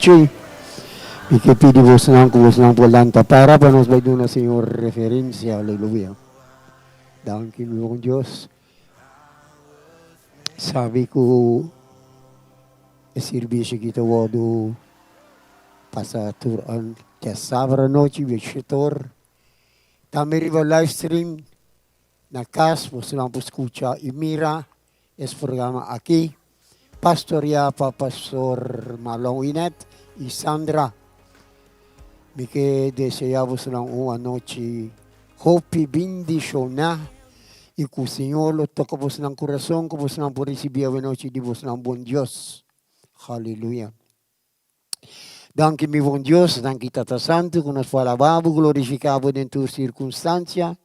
Chi, mi ke pidi bosnan ku bosnan por lanta para pa nos bai duna Señor referencia. Aleluya. Danki mi bon Dios. Sabi ku e sirbishi aki ta wòrdu pasa tur djasabra anochi biechitor. Tambe riba live stream na kas bosnan por skucha i mira es programa aki. Pastoreá pa Pastor Marlon Winet i Sandra. Mi ke deseá bosonan un anochi hopi bindishoná i ku Señor lo toka bosonan kurason ku bosonan por risibí awenochi di bosonan bon Dios. Haleluya. Danki mi bon Dios, danki Tata Santu ku nos por alabá bo, glorifiká bo den tur sirkunstansia.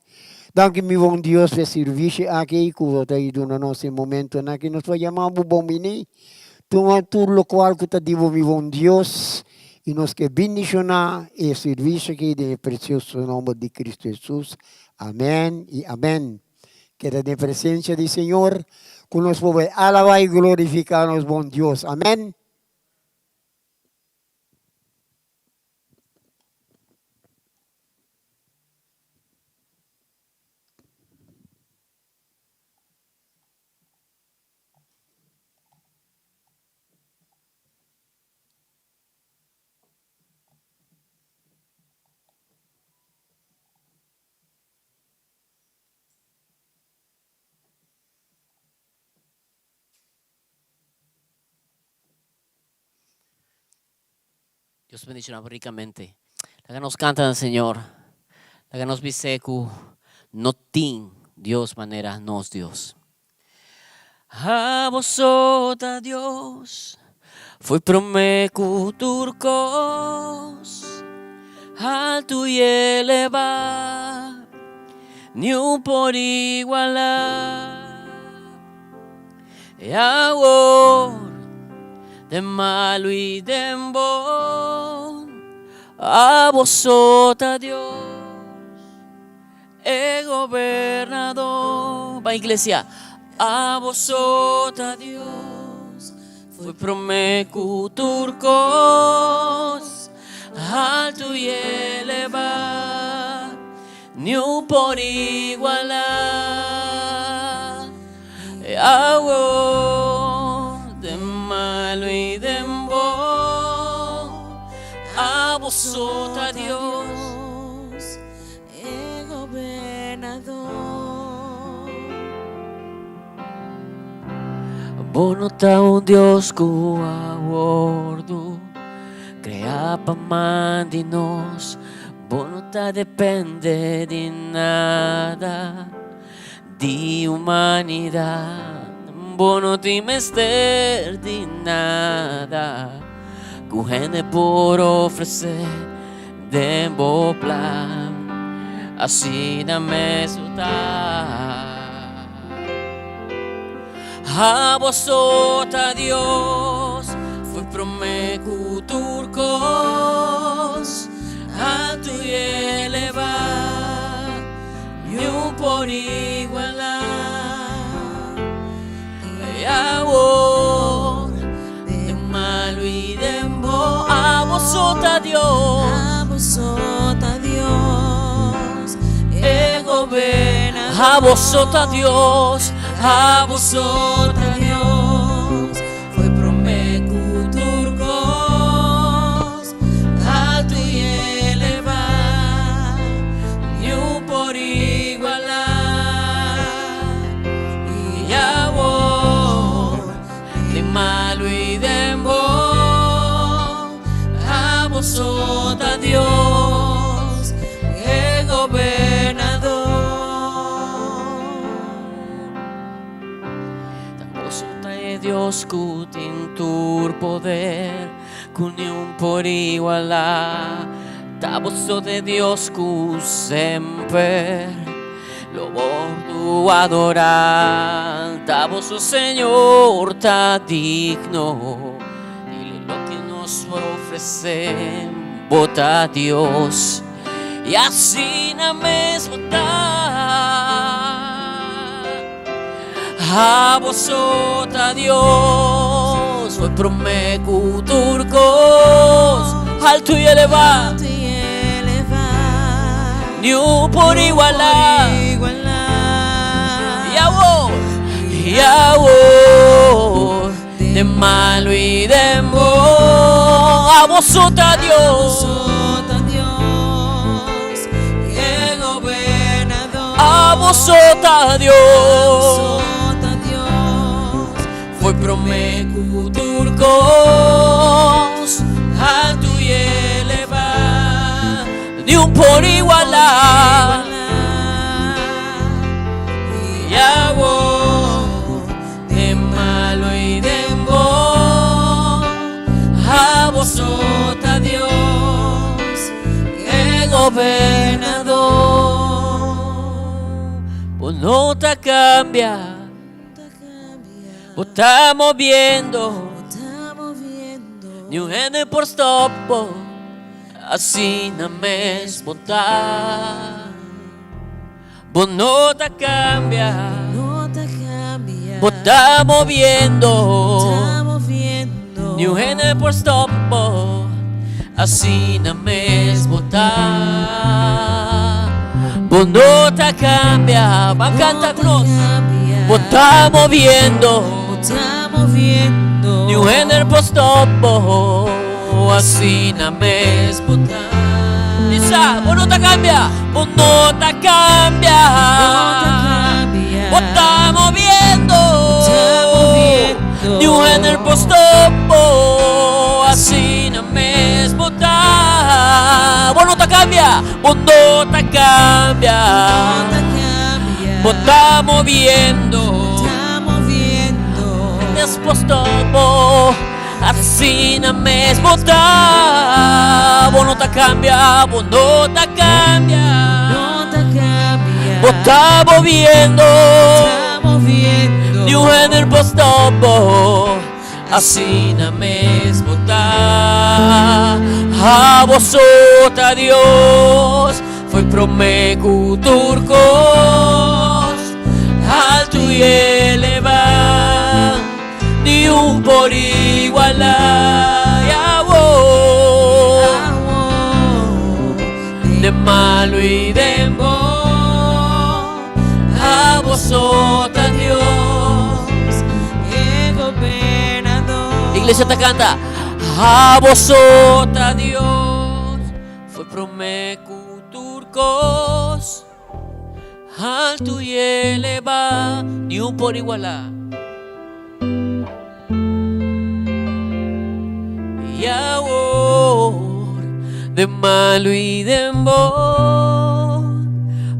Danki mi bon Dios pa e sirbishi aki ku bo ta duna nos e momentonan aki. Nos por yama bo bon bini. Tuma tur lokual ku ta di bo mi bon Dios i nos ke bindishoná e sirbishi aki den e presioso nomber di Kristu Hesus. Amen i amen. Keda den presensia di Señor ku nos por bai alabá i glorifiká nos bon Dios. Amen. Dios bendiciona bo ricamente. Laga nos canta na Señor. Laga nos bis'é cu no tin Dios manera nos Dios. Abo so ta Dios, fo'i prome cu tur cos, alto y eleva, niun por iguala. E awor, den malu i den bon, abo so ta Dios, e Gobernador. Ban iglesia, abo so ta Dios, fo'i promé ku tur kos, altu i elevá, Niun por igualá e awor den malu i den bon. Abo so ta Dios, e Gobernador. Bo no ta un Dios ku a wordu kreá pa man di nos. Bo no ta depende di nada di humanidad. Bo no tin mester di nada ku hende por ofresé den bo plan. Asina mes bo ta. Abo so ta Dios, fo'i promé ku tur kos, altu i elevá, niun por igualá. I awor, den malu i den bon, abo so ta Dios. Abo so ta Dios, e gobernador. Abo so ta Dios. Abo so ta Dios, fo'i promé ku tur kos, altu i elevá, niun por igualá. I awor, den malu i den bon, abo so ta Dios, e Gobernador. Ta boso ta e Dios ku tin tur poder, ku niun por igualá. Ta boso ta e Dios ku semper lo wordu adorá. Ta boso Señor ta digno, dile loke nos por ofresé. Bo ta Dios. I asina mes bo ta. Abo so ta Dios. Dios, fue promé ku tur kos, altu i elevá, niun por igualá. I awor, i awor, den malu i den bon, abo so ta Dios. Abo so ta Dios. Foi promé ku tur kos, altu i elevá, niun por igualá. I awor, den malu i den bon, abo so ta Dios, e Gobernador. Bo no ta kambia. Bo ta moviendo. Niun hende por stop bo. Asina mes bo ta. Bo no ta cambia. Bo ta moviendo. Niun hende por stop bo. Asina mes bo ta. Bo no ta cambia. Ban canta cu nos. Bo ta moviendo. Niun hende por stop bo. Asina mes bo ta. Bisa, bo no ta cambia. Bo no ta cambia. Bo ta moviendo. Niun hende por stop bo. Asina mes bo ta. Bo no ta cambia. Bo no ta cambia. Bo ta moviendo. Hende por stop bo. Asina mes bo ta. Bo no ta cambia. Bo no ta cambia. Bo ta moviendo. Niun hende por stop bo. Asina mes bo ta. Abo so ta Dios. Foi promé ku tur kos. Altu i elevá. Niun por igualá. I awor. Den malu i den bon. Abo so ta Dios. Iglesia ta canta. Abo so ta Dios. Foi promé ku tur kos. Altu i elevá. Niun por igualá. I awor, den malu i den bon,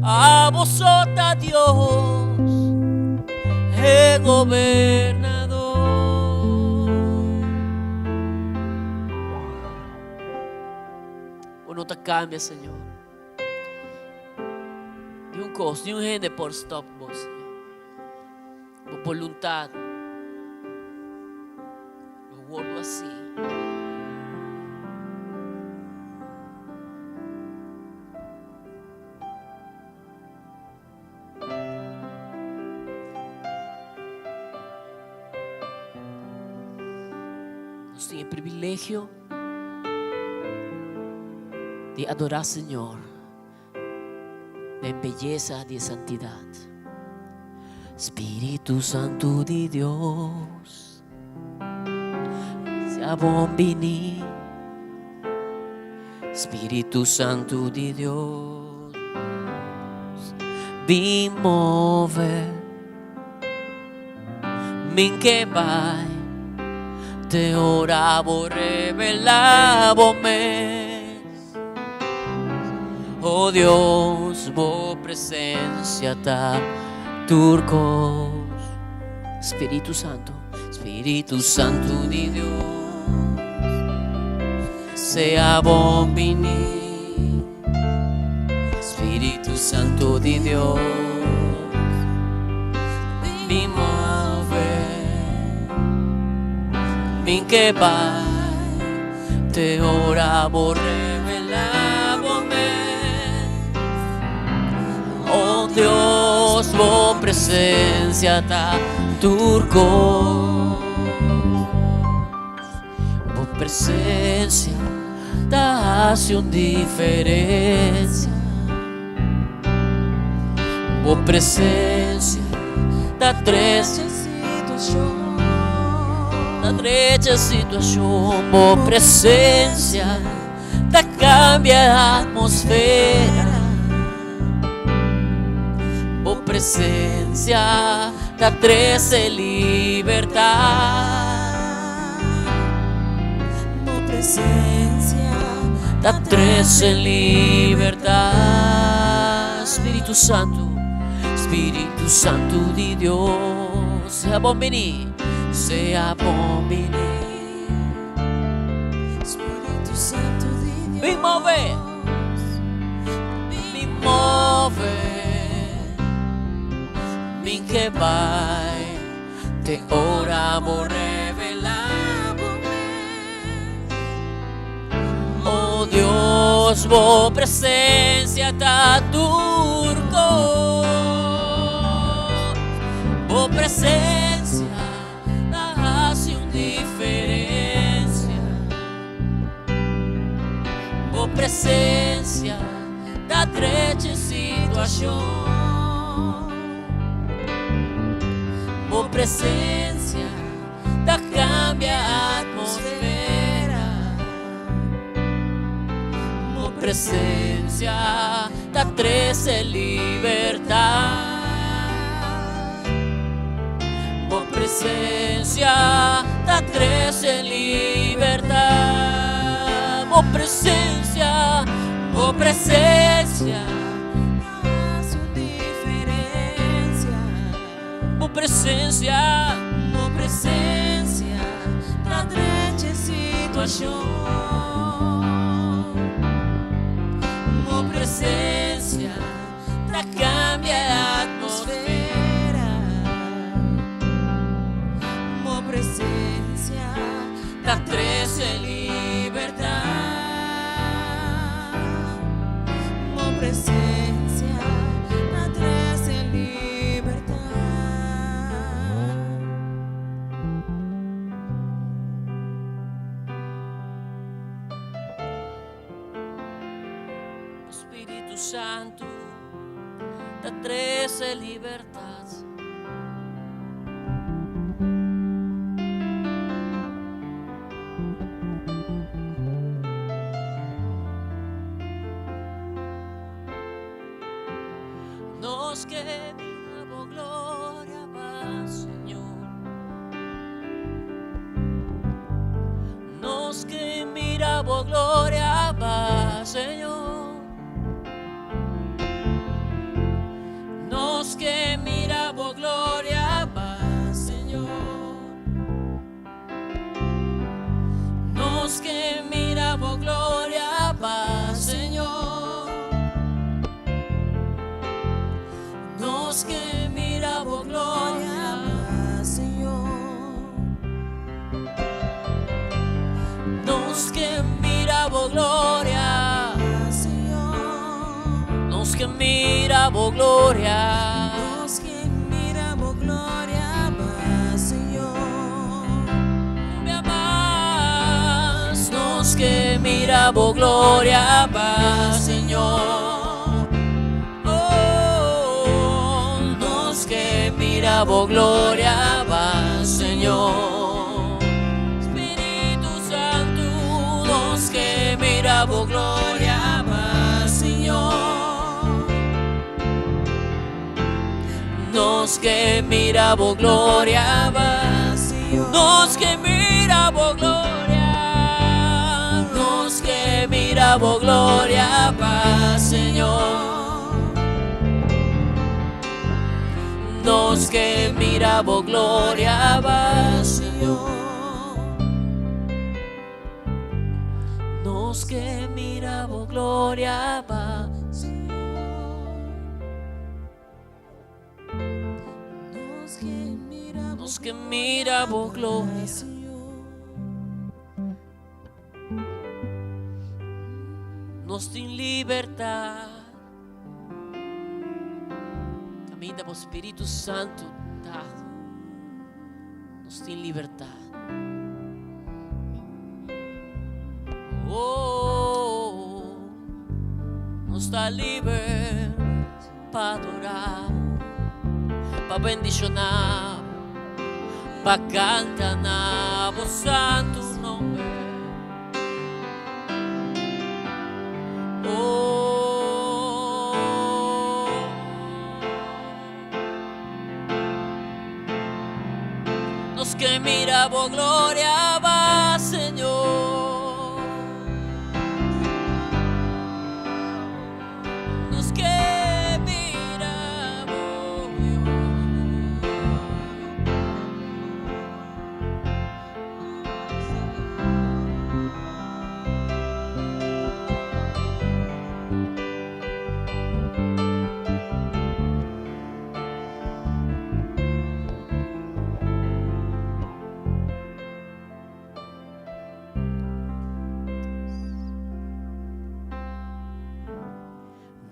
abo so ta Dios, e Gobernador. Bo no ta cambia, Señor. Ni un cos, ni un hende por stop bo, Señor. Bo boluntad lo wordo hací. Nos tin e privilegio di adorá Señor. Den beyesa di e santidad. Spiritu Santu di Dios, sea bon bini. Spiritu Santu di Dios, bin move. Min ke bai te ora bo revela bo mes. Oh Dios, bo presencia ta tur cos. Spiritu Santo, Spiritu Santo di Dios, sea bon bini. Spiritu Santo di Dios, bin move. Min ke bai. Te ora bo revela bo mes. Oh Dios, bo presencia ta tur cos. presensia ta hasi un diferensia. Bo presensia ta trese situashon. Ta drecha situashon. Bo presensia ta kambia atmosfera. Bo presensia ta trese libertat. Bo presensia ta trese libertat. Spiritu Santu, Spiritu Santu di Dios, sea bon bini, sea bon bini. Spiritu Santu di Dios. Bin move. Bin move. Mi ke bai te ora bo revelá bo mes. Oh Dios, bo presensia ta tur kos. Bo presensia ta hasi un diferensia. Bo presensia ta drecha situashon. Bo presensia ta kambia atmosfera. Bo presensia ta trese libertat. Bo presensia ta trese libertat. Bo presensia, bo presensia Hasi un diferensia. Bo presensia, Bo presensia ta drecha situashon. Bo presensia ta kambia atmosfera. Bo presensia Ta trese libertat. Bo presensia ta trese libertat. Spiritu Santu ta trese libertat. Nos ke mira bo gloria pa Señor. Nos ke mira bo gloria pa Señor. Nos ke mira bo gloria pa Señor. Nos ke mira bo gloria pa Señor. Nos ke mira bo gloria pa Señor. Nos ke mira bo gloria pa Señor. Nos ke mira bo gloria. Nos ke mira bo gloria pa Señor. Mi mas. Nos ke mira bo gloria pa Señor. Oh, nos ke mira bo gloria pa Señor. Spiritu Santu, nos ke mira bo gloria pa Señor. Nos ke mira bo gloria pa Señor. Nos ke mira bo gloria. Nos ke mira bo gloria pa Señor. Nos ke mira bo gloria pa Señor. Nos ke mira bo gloria pa Señor. Nos ke mira bo Nos ke mira bo gloria. Señor. Nos tin libertat. Kaminda bo Spiritu Santu ta. Nos tin libertat. Nos ta liber pa adorá Bo, pa bendishoná Bo, pa kanta na Bo santu nomber. Oh. Nos ke mira Bo gloria ba, Señor. Nos ke mira Bo, Dios.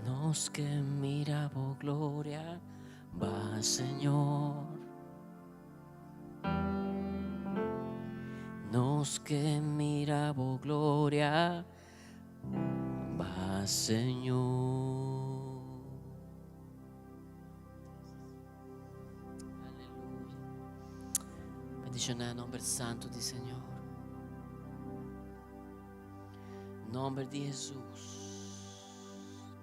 Nos ke mira Bo gloria ba, Señor. Nos ke mira Bo gloria ba, Señor. Aleluya. Bendiciona nomber santo di Señor. Nomber di Jesús.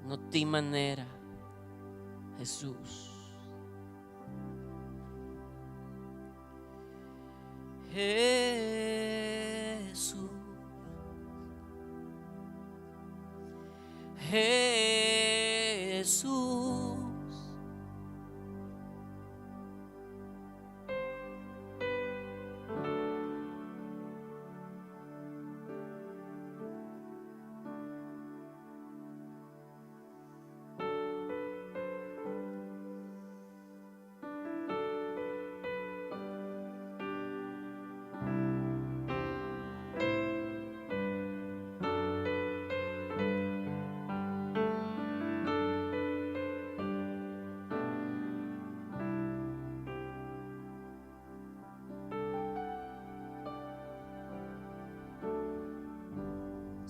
No tin manera, Jesús. Jesús. Jesús.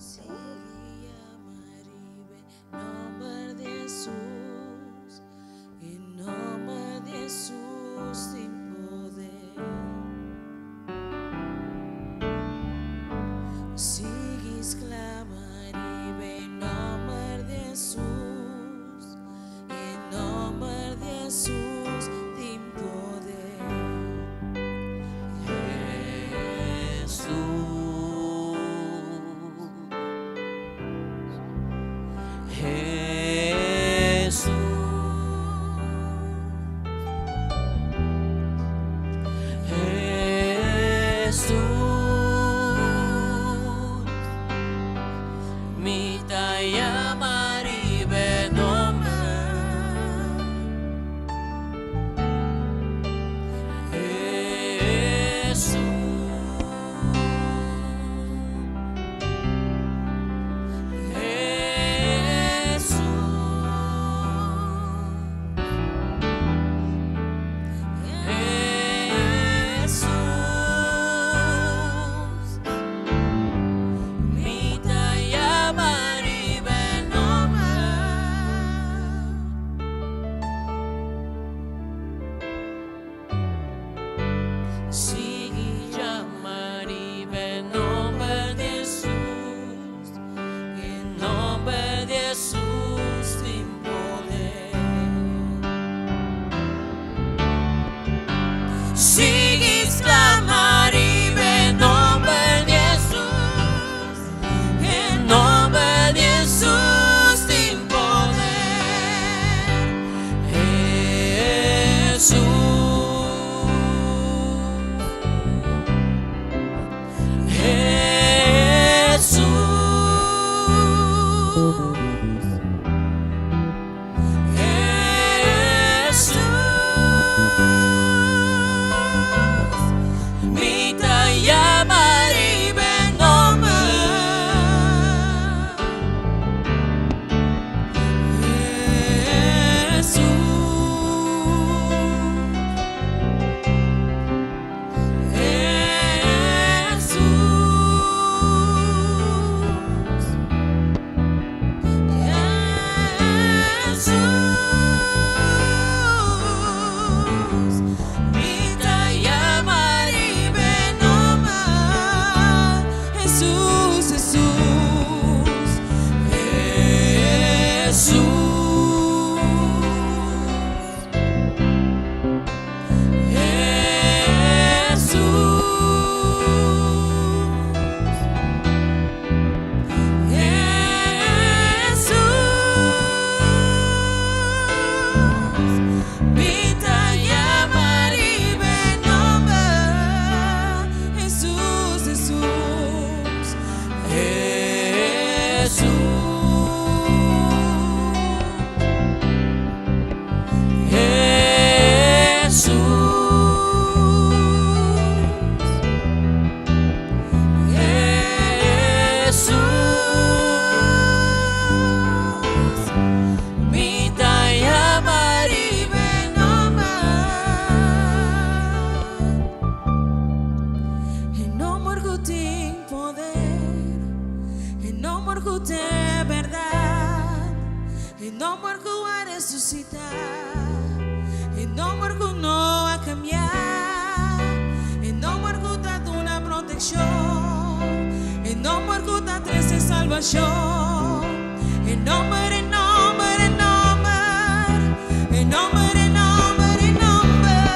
Sigui yama riba e nomber di Hesus, e nomber di Hesus tin poder. Sigui sklama riba e nomber di Hesus, e nomber di Hesus tin poder. Hesus. Hesus. Hesus. Mi ta yama riba e nomber. Hesus. Hesus. Hesus. Mi ta yama. Hesus, Hesus, Hesus, Mi ta yama riba e nomber Hesus, Hesus, Hesus, Hesus, Hesus, Mi ta yama riba e nomber. E nomber ku tin poder, e nomber ku ta berdat, e nomber ku a resusitá, e nomber ku no a kambia, e nomber ku ta duna protekshon, e nomber ku ta trese salbashon, e nomber, e nomber, e nomber, e nomber, e nomber, e nomber,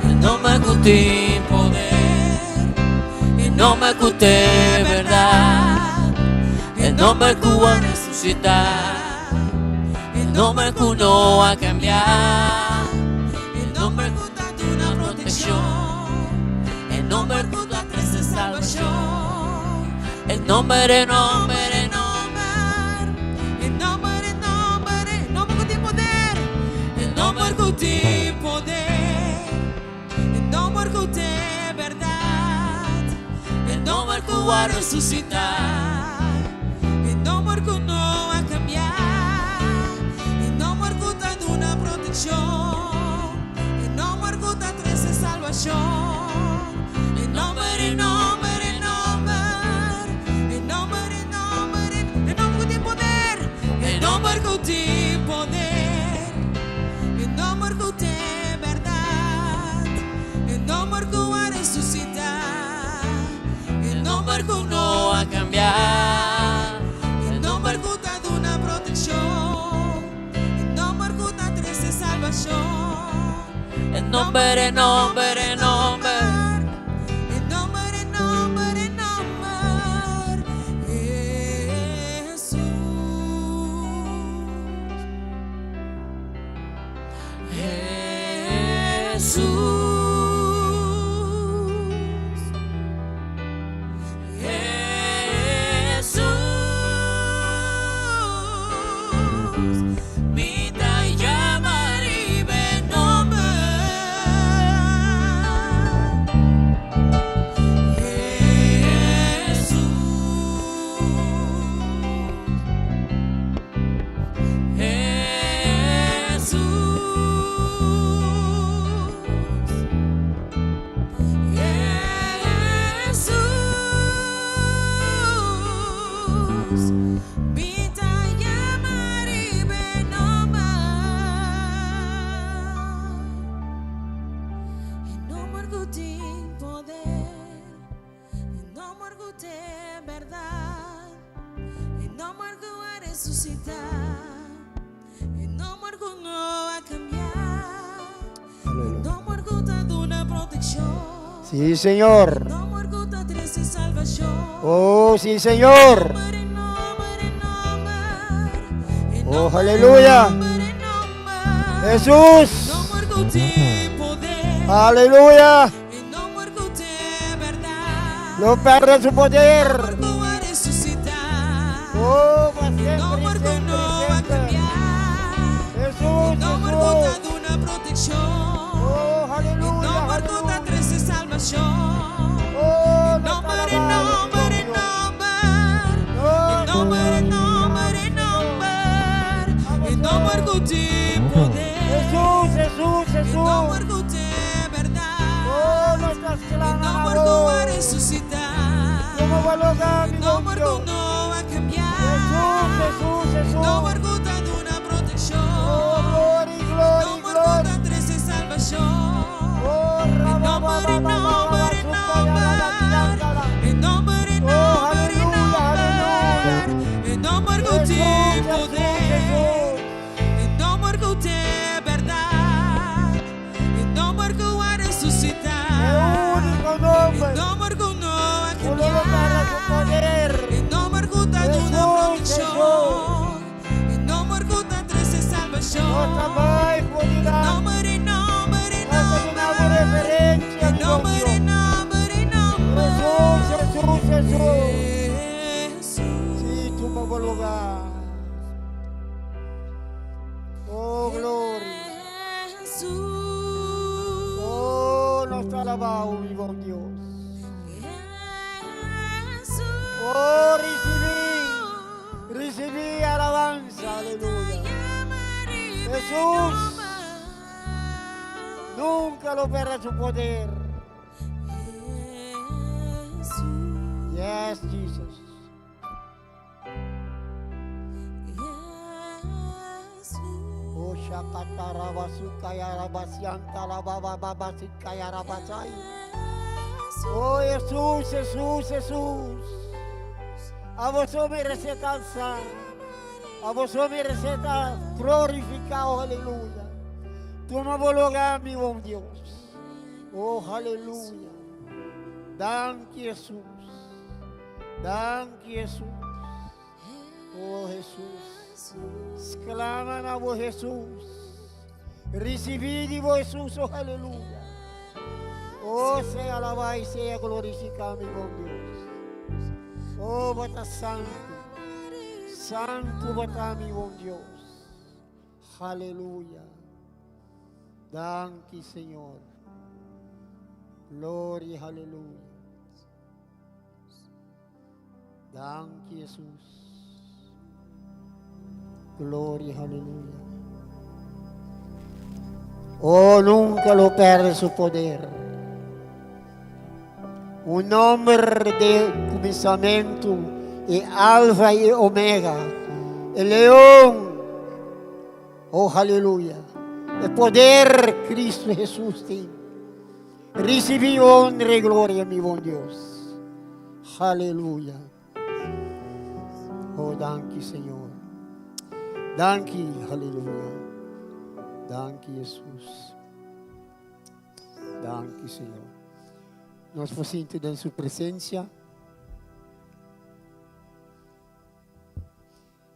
E nomber ku tin poder, e nomber ku ta berdat, e nomber ku a resusitá, e nomber ku no a kambia, e nomber ku ta duna protekshon, e nomber ku ta trese salbashon, e nomber, e nomber, e nomber, E nomber, e nomber, e nomber ku tin poder, e nomber ku tin poder, e nomber ku ta berdat, e nomber ku a resusitá, e nomber ku no a kambia, e nomber ku ta duna protekshon, e nomber ku ta trese salbashon, e nomber, e nomber, e nomber, e nomber, e nomber, e nomber ku tin poder, e nomber ku tin poder, e nomber ku ta berdat, e nomber ku a resusitá, e nomber ku no a kambia, e nomber ku ta duna protekshon, e nomber ku ta trese salbashon, e nomber, e nomber, e nomber, e nomber, e nomber, e nomber, Hesus. Hesus, Hesus, Mi ta yama riba e nomber. Hesus, Hesus, Hesus, Mi ta yama riba e nomber. E nomber ku tin poder, e nomber ku ta berdat, e nomber ku a resusitá, e nomber ku no a kambia, e Aleluya. nomber ku ta duna protekshon, Sí, Señor. e nomber ku ta trese salbashon. Oh, sí, Señor. Oh, aleluya. Jesús. Aleluya. No pierde su poder. Oh, para siempre y siempre y siempre. Jesús, Jesús. Oh, aleluya, aleluya. Oh, nuestra alabanza, Dios. Oh, Jesús, Jesús, Jesús. Oh, nuestras clamamos. ¿Cómo va a lograr mi Dios? Jesús, Jesús, Jesús. Oh, glory, glory, glory. Oh, rabba, ba, ba, ba, ba, ba, suka, ya, la, la, la, la. Oh, aleluya, aleluya. Jesús, Jesús, Jesús. bo lugar. Oh, gloria. Oh, nos ta alabao, mi bon Dios. Oh, ricibí, ricibí alabanza, aleluya. Jesús nunca lo pierde su poder. Yes, Jesus. Oh, shakatarabasukayarabasiantalabababasukayarabasai. Oh, Jesús, Jesús, Jesús. A vos mi receta alzar. A vos mi receta glorificado, aleluya. Toma bo lugar, mi bom Dios. Oh, aleluya. Danki, Jesús. Danki, Jesús. Oh, Jesús. Exclama na bo Jesús. Recibí di bo Jesús, oh, aleluya. Oh, sea alabado y sea glorificado, mi bom Dios. Oh, bo ta santo. Santo bo ta, mi bom Dios. Aleluya. Danki, Señor. Gloria, aleluya. Danki, Jesús. Gloria, aleluya. Oh, nunca lo pierde su poder. Un nombre de comenzamiento y alfa y omega. El león. Oh, aleluya. El poder Cristo Jesús tin. Recibí honra y gloria, mi buen Dios. Aleluya. Oh, danki, Señor. Danki, aleluya. Danki, Jesús. Danki, Señor. Nos por sinti den su presencia.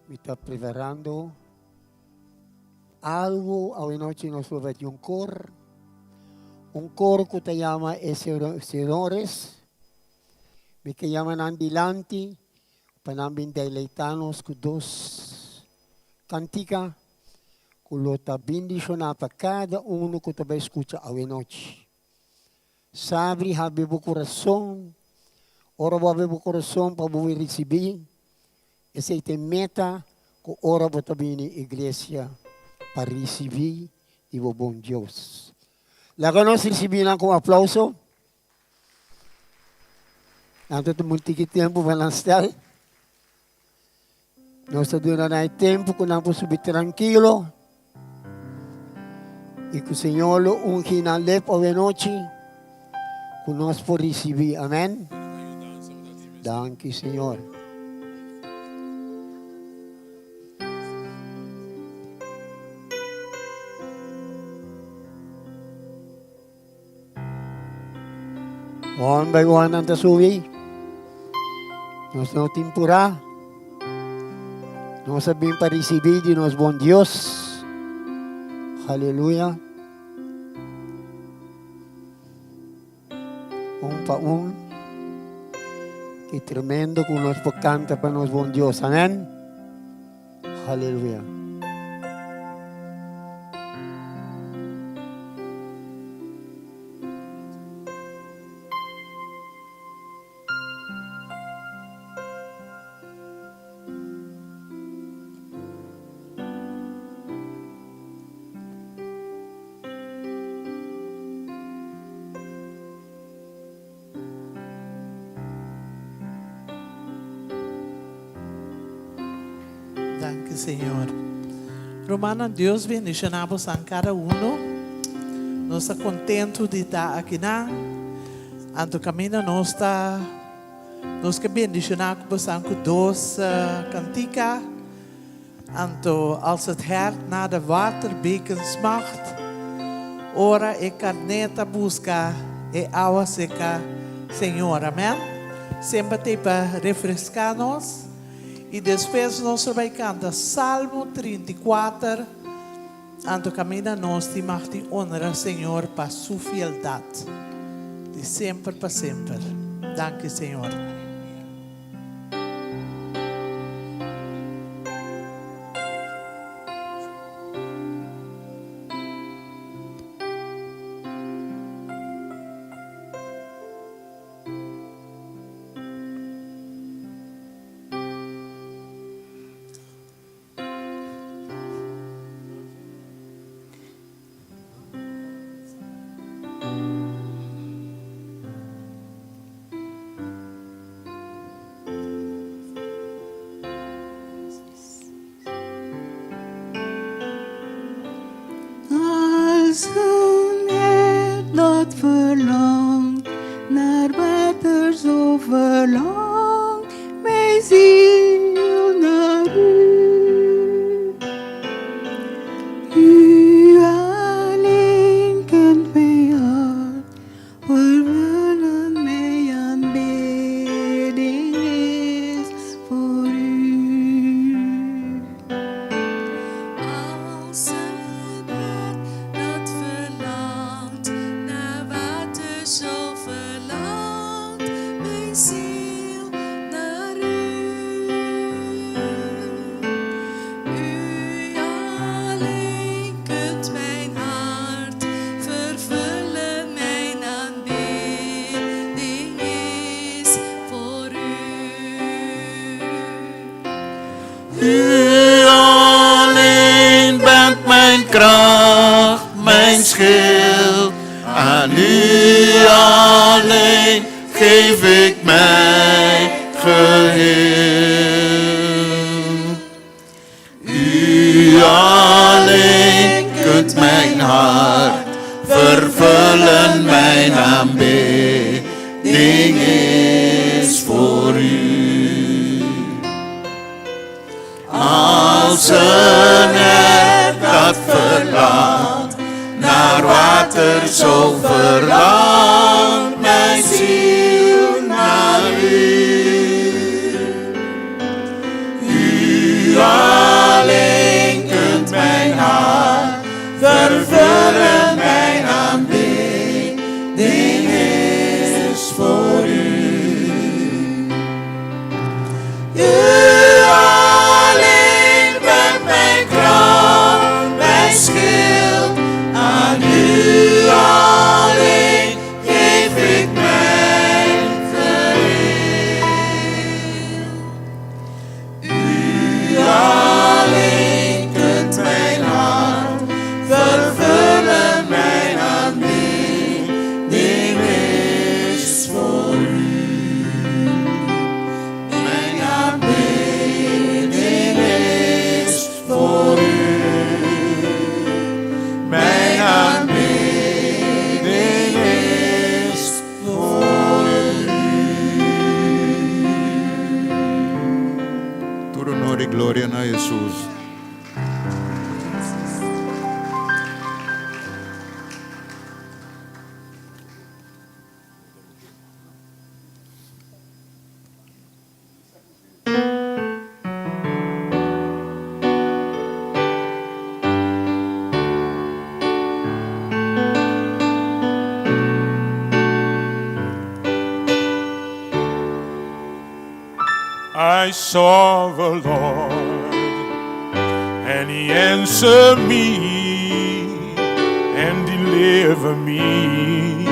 Mi ta preparando algo. Awe nochi nos lo bay un cor. Un cor cu ta yama e Señores. Mi ke yama nan dilanti pa nan bin deleita nos cu dos cantica cu lo ta bendiciona pa cada uno cu ta bay scucha awe nochi. Sabri habri bo kurason. Ora bo habri bo kurason pa bo risibí, esei ta e meta ku ora bo ta bini iglesia pa risibí di bo bon Dios. Laga nos risibí nan ku un aplouso. Nan ta tuma un tiki tempu pa nan stel. Nos ta duna nan e tempu ku nan por subi trankilo i ku Señor lo ungi nan lep awenochi ku nos por risibí. Amen. Danki, Señor. One by one nan ta subi. Nos no tin purá. Nos a bin pa risibí di nos bon Dios. Aleluya. Un pa un. Ki tremendo ku nos por kanta pa nos bon Dios. Amén. Aleluya. Danki Señor. Rumannan Dios bendiciona bosan cada uno. Nos ta contento di ta akinan. Anto caminda nos ta nos ke bendiciona cu bosan cu dos cantica. Anto als het hert naar de waterbeken smacht, ora e carné ta busca e awa seca Señor. Amen. Semper t'ei pa refresca nos. Y despues nos lo bay canta Salmo 34, anto caminda nos tin mag di honra Señor pa su fieldad di semper pa semper. Danki Señor. U alleen bent mijn kracht, mijn schild. Aan u alleen geef ik mij geheel. U alleen kunt mijn hart vervullen, mijn aanbidding is voor u. Als een hert dat verlangt naar water, zo verlangt mijn ziel naar u. U alleen kunt mijn hart vervullen, mijn aanbidding is voor u. U alleen bent mijn kracht, mijn schild. Aan u alleen geef ik mijn geheel. U alleen kunt mijn hart vervullen, mijn aanbidding is voor u. Mijn aanbidding is voor u. Mijn aanbidding is voor u. Tur honor i gloria na Hesus. I saw the Lord, and he answered me and delivered me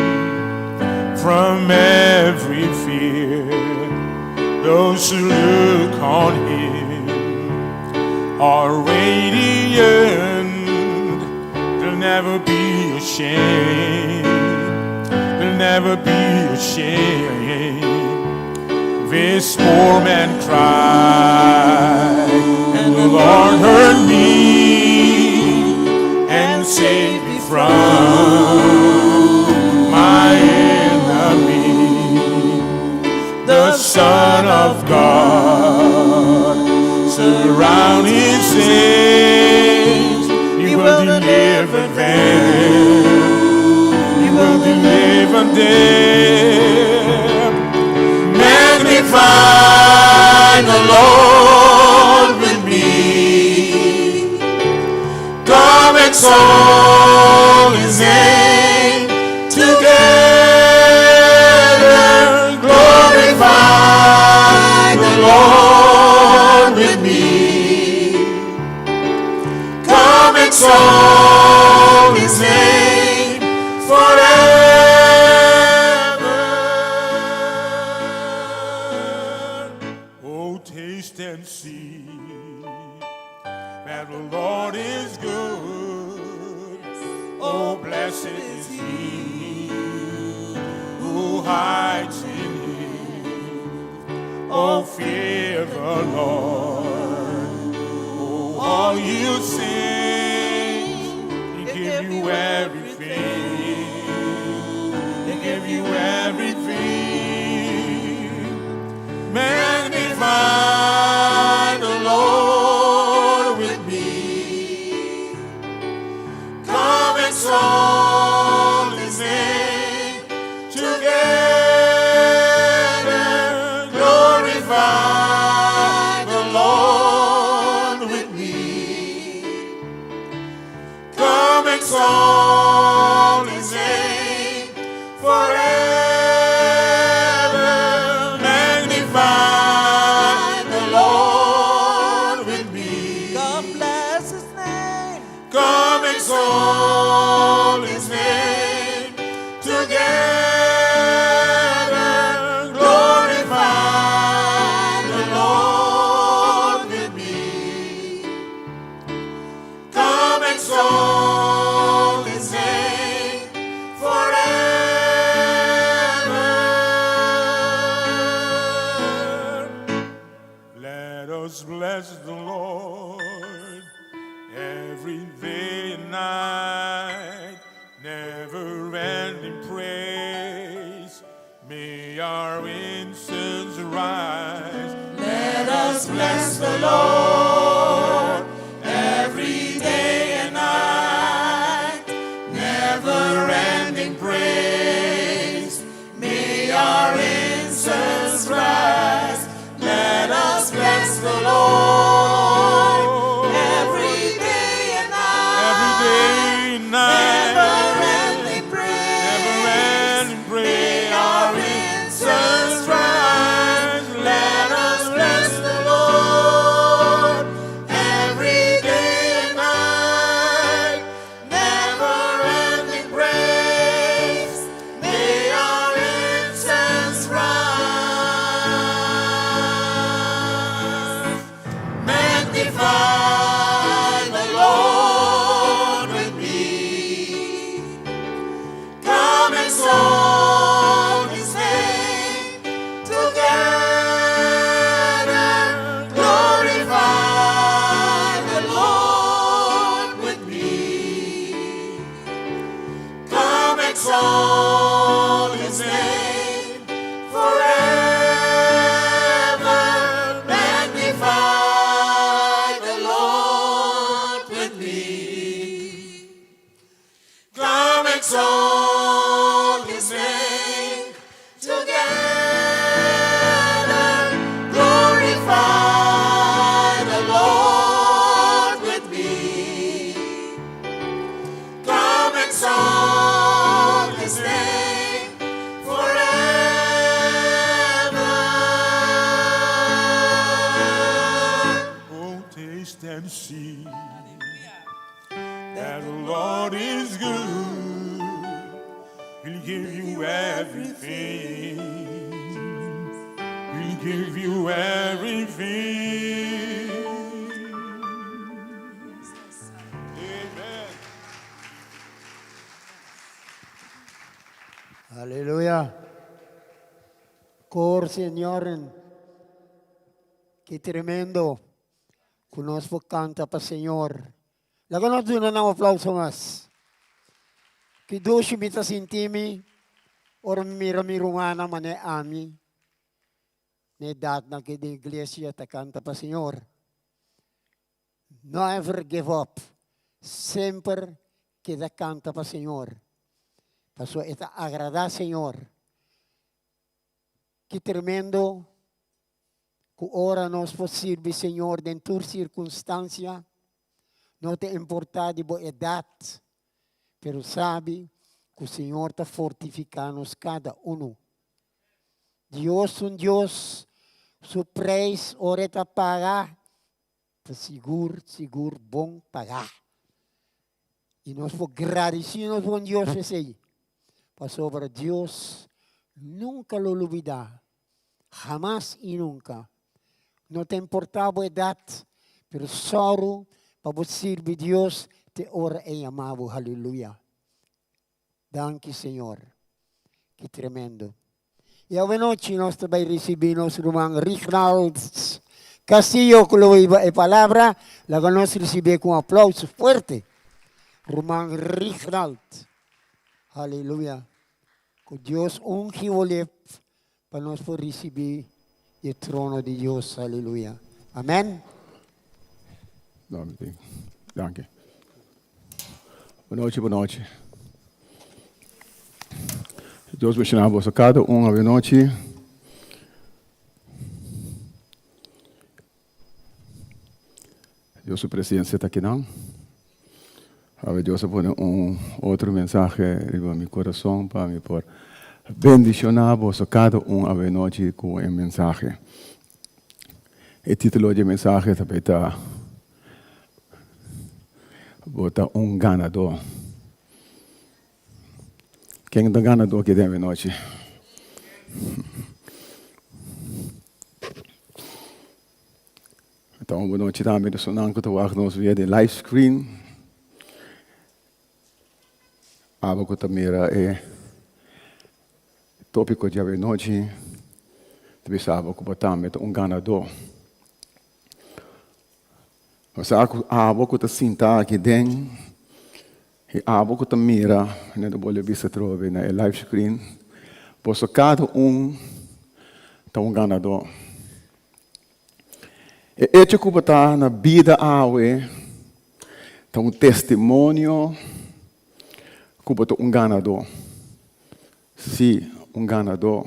from every fear. Those who look on him are radiant, they'll never be ashamed. They'll never be ashamed. This poor man cried, and the Lord heard me and saved me from my enemy. The Son of God surround his saints. He will deliver them. He will deliver them. Magnify the Lord with me. Come exalt his name together. Glorify the Lord with me. Come exalt his name forever. Oh, taste and see that the Lord is good. Oh, blessed is he who hides in him. Oh, fear the Lord. Oh, all you saints, he give you everything. He give you everything. Magnify the Lord with me. Come exalt his name together. Glorify the Lord with me. Let us bless the Lord every day and night, never ending praise. May our incense rise. Let us bless the Lord every day and night, never ending praise. May our incense rise. Let us bless the Lord every day and night. Every day and night. Never ending praise. Never ending praise. May our incense rise. Let us bless the Lord every day and night. Never ending praise. May our incense rise. Magnify the Lord with me. Come exalt his name together. Glorify the Lord with me. Come exalt his name forever. Magnify the Lord with me. Come exalt his name together. Glorify the Lord with me. Come exalt his name forever. Oh, taste and see that the Lord is good. He'll give you everything. He'll give you everything. Amen. Aleluya. Kor, Señor. Ki tremendo. Ku nos por kanta pa Señor. Laga nos duna un aplouso mas. Ki dushi mi ta sinti mi. Ora mira mi rumannan manera ami. Na edatnan aki di iglesia ta kanta pa Señor. Never give up. Semper keda kanta pa Señor. Paso e ta agradá Señor. Ki tremendo ku ora nos por sirbi Señor den tur sirkunstansia, no ta importá di bo edat, pero sabi ku Señor ta fortifiká nos kada unu. Dios un Dios, su preis ora e ta paga, ta sigur, sigur bon pagá. I nos por gradisí nos bon Dios p'esei, pasobra Dios nunka lo lubidá, hamas i nunka. No ta importá bo edat, pero sòru pa bo sirbi Dios te ora e yama bo. Haleluya! Danki Señor. Ki tremendo. I awenochi nos ta bai risibí nos ruman Rignald Castillo ku lo hiba e palabra. Laga nos risibié ku un aplouso fuerte. Ruman Rignald. Haleluya. Ku Dios ungi bo lep pa nos por risibí e trono di Dios. Haleluya. Amèn. Danki. Bon nochi, bon nochi. Dios bendiciona boso cada un awe nochi. Dios su presencia ta akinan. Awe Dios a pone un otro mensahe riba mi corazon pa mi por bendiciona boso cada un awe nochi cu e mensahe. E titulo di e mensahe ta bay ta Bo ta un ganador. Ken ta ganador aki den awe nochi? Ta un bon nochi tambe personan ku ta wak nos via di live screen. Abo ku ta mira e tópiko di awe nochi, ta bisa abo ku bo tambe ta un ganadó. Bo sa ku abo ku ta sinta aki den i abo ku ta mira, mi ta bolbe bisa atrobe na e live screen, boso kada un ta un ganadó. E echo ku bo ta na bida awe ta un testimonio ku bo ta un ganadó. Sí, un ganadó.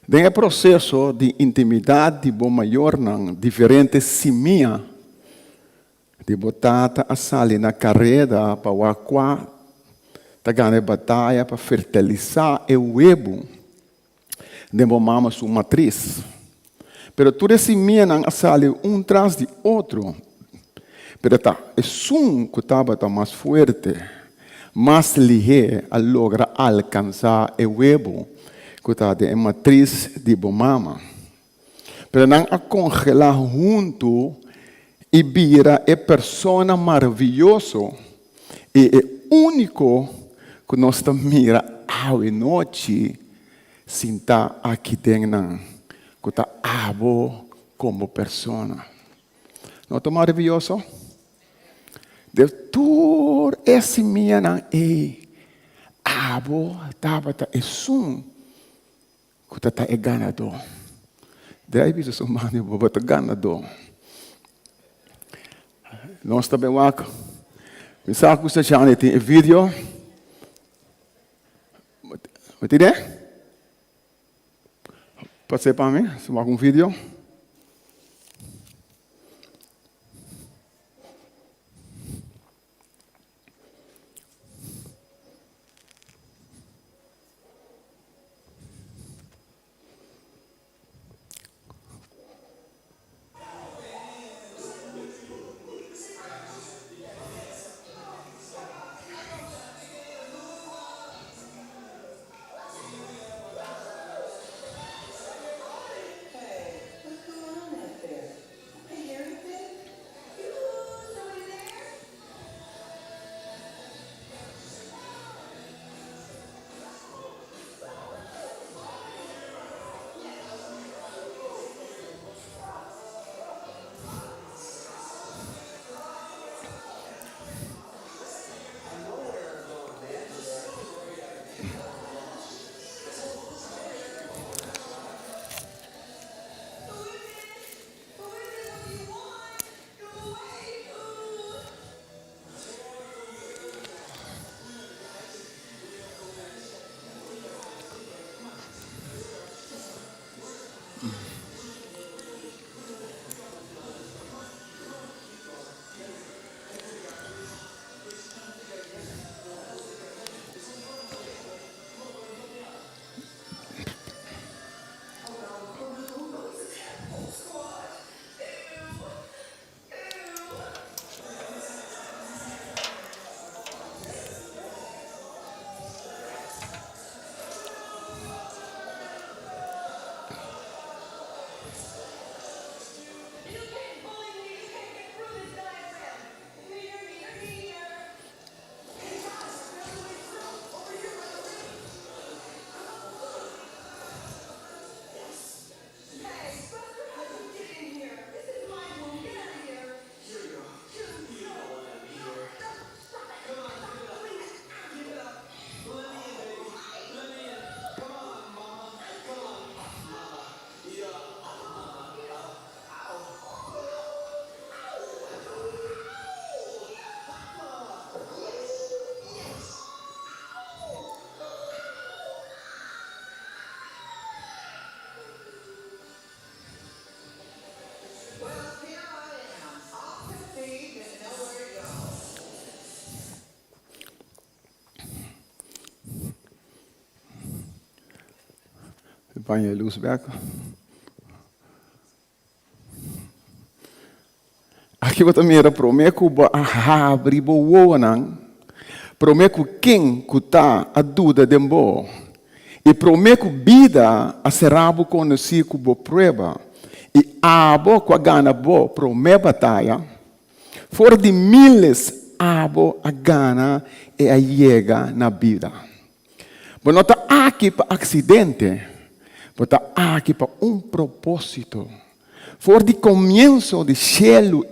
Den e proseso di intimidat di bo mayornan, diferente simia di bo tata a sali na kareda pa wak kua ta gana e bataya pa fertilisá e webu den bo mama su matris. Pero tur e simianan a sali un tras di otro, pero ta esun ku tabata mas fuerte, mas lihé a logra alkansá e webu ku ta den e matris di bo mama. Pero nan a kongelá huntu i bira e persona maravioso i e úniko ku nos ta mira awe nochi Sintá aki den nan ku ta abo komo persona. No ta maravioso? De tur e simianan ei, abo tabata esun ku ta ta e ganadó. Drai bisa su man di bo, bo ta ganadó. Nos ta bin wak. Mi sa ku Sashani tin e video. Bo tin e? Pas'é pa mi, si wak un video. Paña e lus bek. Aki bo ta mira promé ku bo a habri bo wowonan, promé ku ken ku ta a duda den bo, i promé ku bida a será bo konosí ku bo prueba, i abo ku a gana bo promé bataya, for di miles abo a gana i a yega na bida. Bo no ta aki pa aksidente, bo ta aki pa un propósito. For di komienso di shelu.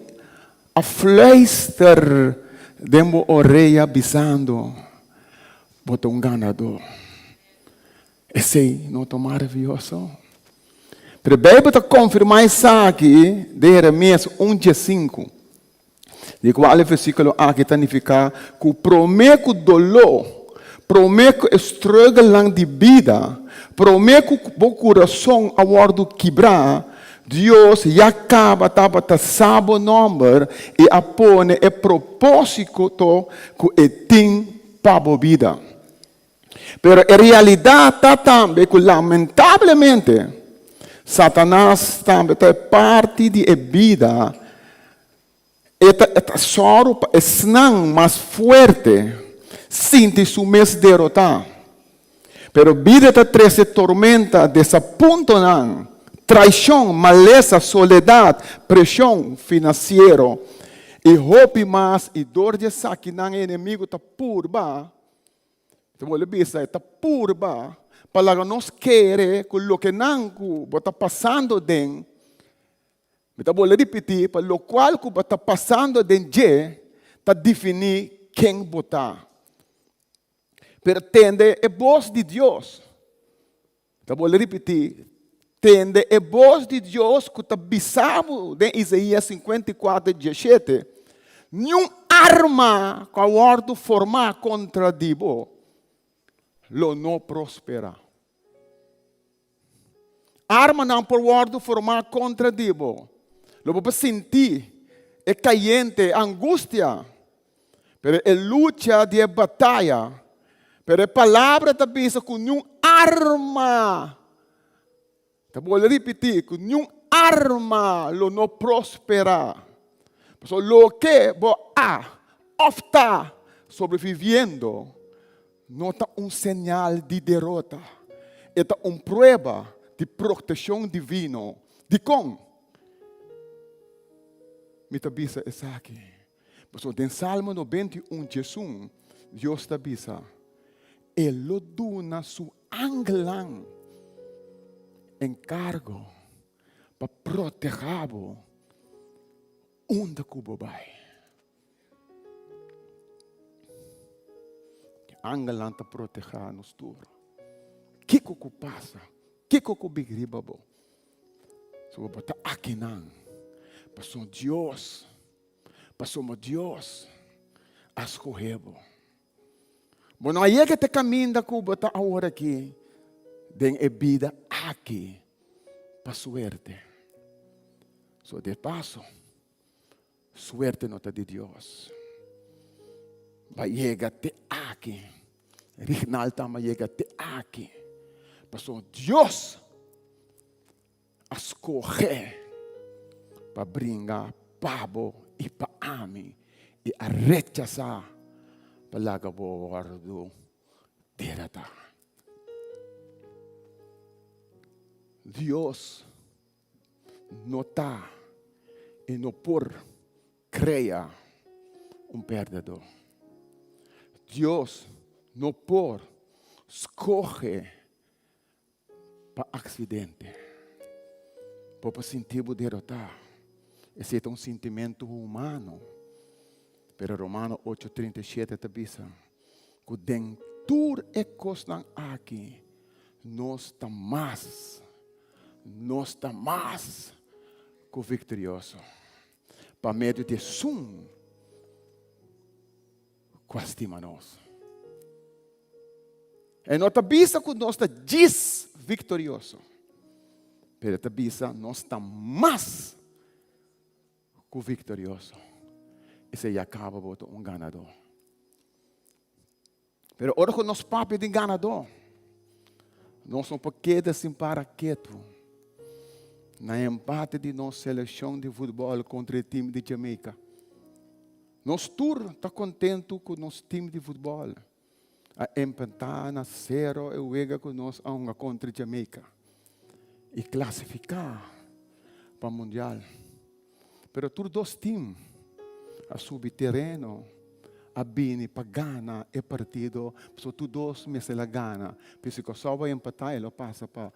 A fluister den bo orea bisando, Bo ta un ganadó. Esei no ta maravioso? Pero e Bijbel ta konfirmá esaki den Jeremias un diesinku, di kual e versíkulo aki ta nifiká ku promé ku doló, promé ku e struggelnan di bida, promé ku bo kurason a wòrdu kibrá, Dios ya kaba tabata sa bo nòmber i a pone e propósito ku e tin pa bo bida. Pero e realidat ta tambe ku lamentablemente Satanas tambe ta e parti di e bida, e ta e ta sòru pa esnan mas fuerte sinti su mes derotá. Pero bida ta trese tormenta, desapuntonan, traishon, malesa, soledat, preshon finansiero i hopi mas i dor di esakinan e enemigu ta purba Ta bolbe bisa, e ta purba pa laga nos kere ku loke nan ku bo ta pasando den, mi ta bolbe ripití, pa lokual ku bo ta pasando den dje ta definí ken bo ta. Pero tende e bos di Dios. Ta bolbe ripití, Tende e bos di Dios ku ta bisa bo den Isaías 54, 17, Niun arma ku a wòrdu formá kontra di bo lo no prosperá. Armanan por wòrdu formá kontra di bo. Lo bo por sinti e kayente, e angustia. Pero e lucha di e bataya, pero e palabra ta bisa ku niun arma, ta bolbe ripití, ku niun arma lo no prosperá. Pasobra loke bo a òf ta sobreviviendo no ta un señal di derota, e ta un prueba di protekshon divino. Dikon mi ta bisa esaki? Pasobra den Salmo 91, 11, Dios ta bisa, E lo duna su angelnan enkargo pa protehá bo unda ku bo bai. E angelnan ta protehá nos tur. Kiko ku pasa, kiko ku bin riba bo, so bo ta akinan pasobra Dios Pasobra Dios a skohe bo. Bo no a yega te kaminda ku bo ta awor aki den e bida aki pa suerte. So de paso, suerte no ta di Dios. Bo a yega te aki. Rignald tambe a yega te aki. Pasobra Dios a skohe pa bringa pa bo i pa ami i a rechasá pa laga bo wòrdu deratá. Dios no ta i no por krea un pèrdèdó. Dios no por skohe pa aksidente. Bo por sinti bo derotá. Esei ta un sintimentu humano. Pero Romano 8:37 ta bisa ku den tur e kosnan aki nos ta mas, nos ta mas ku viktorioso pa medio di esun ku a stima nos. E no ta bisa ku nos ta djis viktorioso, pero e ta bisa nos ta mas ku viktorioso. Esei ya kaba bo ta un ganadó. Pero ora ku nos papia di ganadó, nos no por keda sin para ketu na empate di nos selekshon di futbòl kontra e tim di Jamaica. Nos tur ta kontentu ku nos tim di futbòl. A empatá na sero e wega ku nos a hunga kontra Jamaica i klasifiká pa mundial. Pero tur dos tim a subi tereno a bini pa gana e partido pasobra tur dos mester a gana. Pero si Kòrsou a empatá e lo pasa pa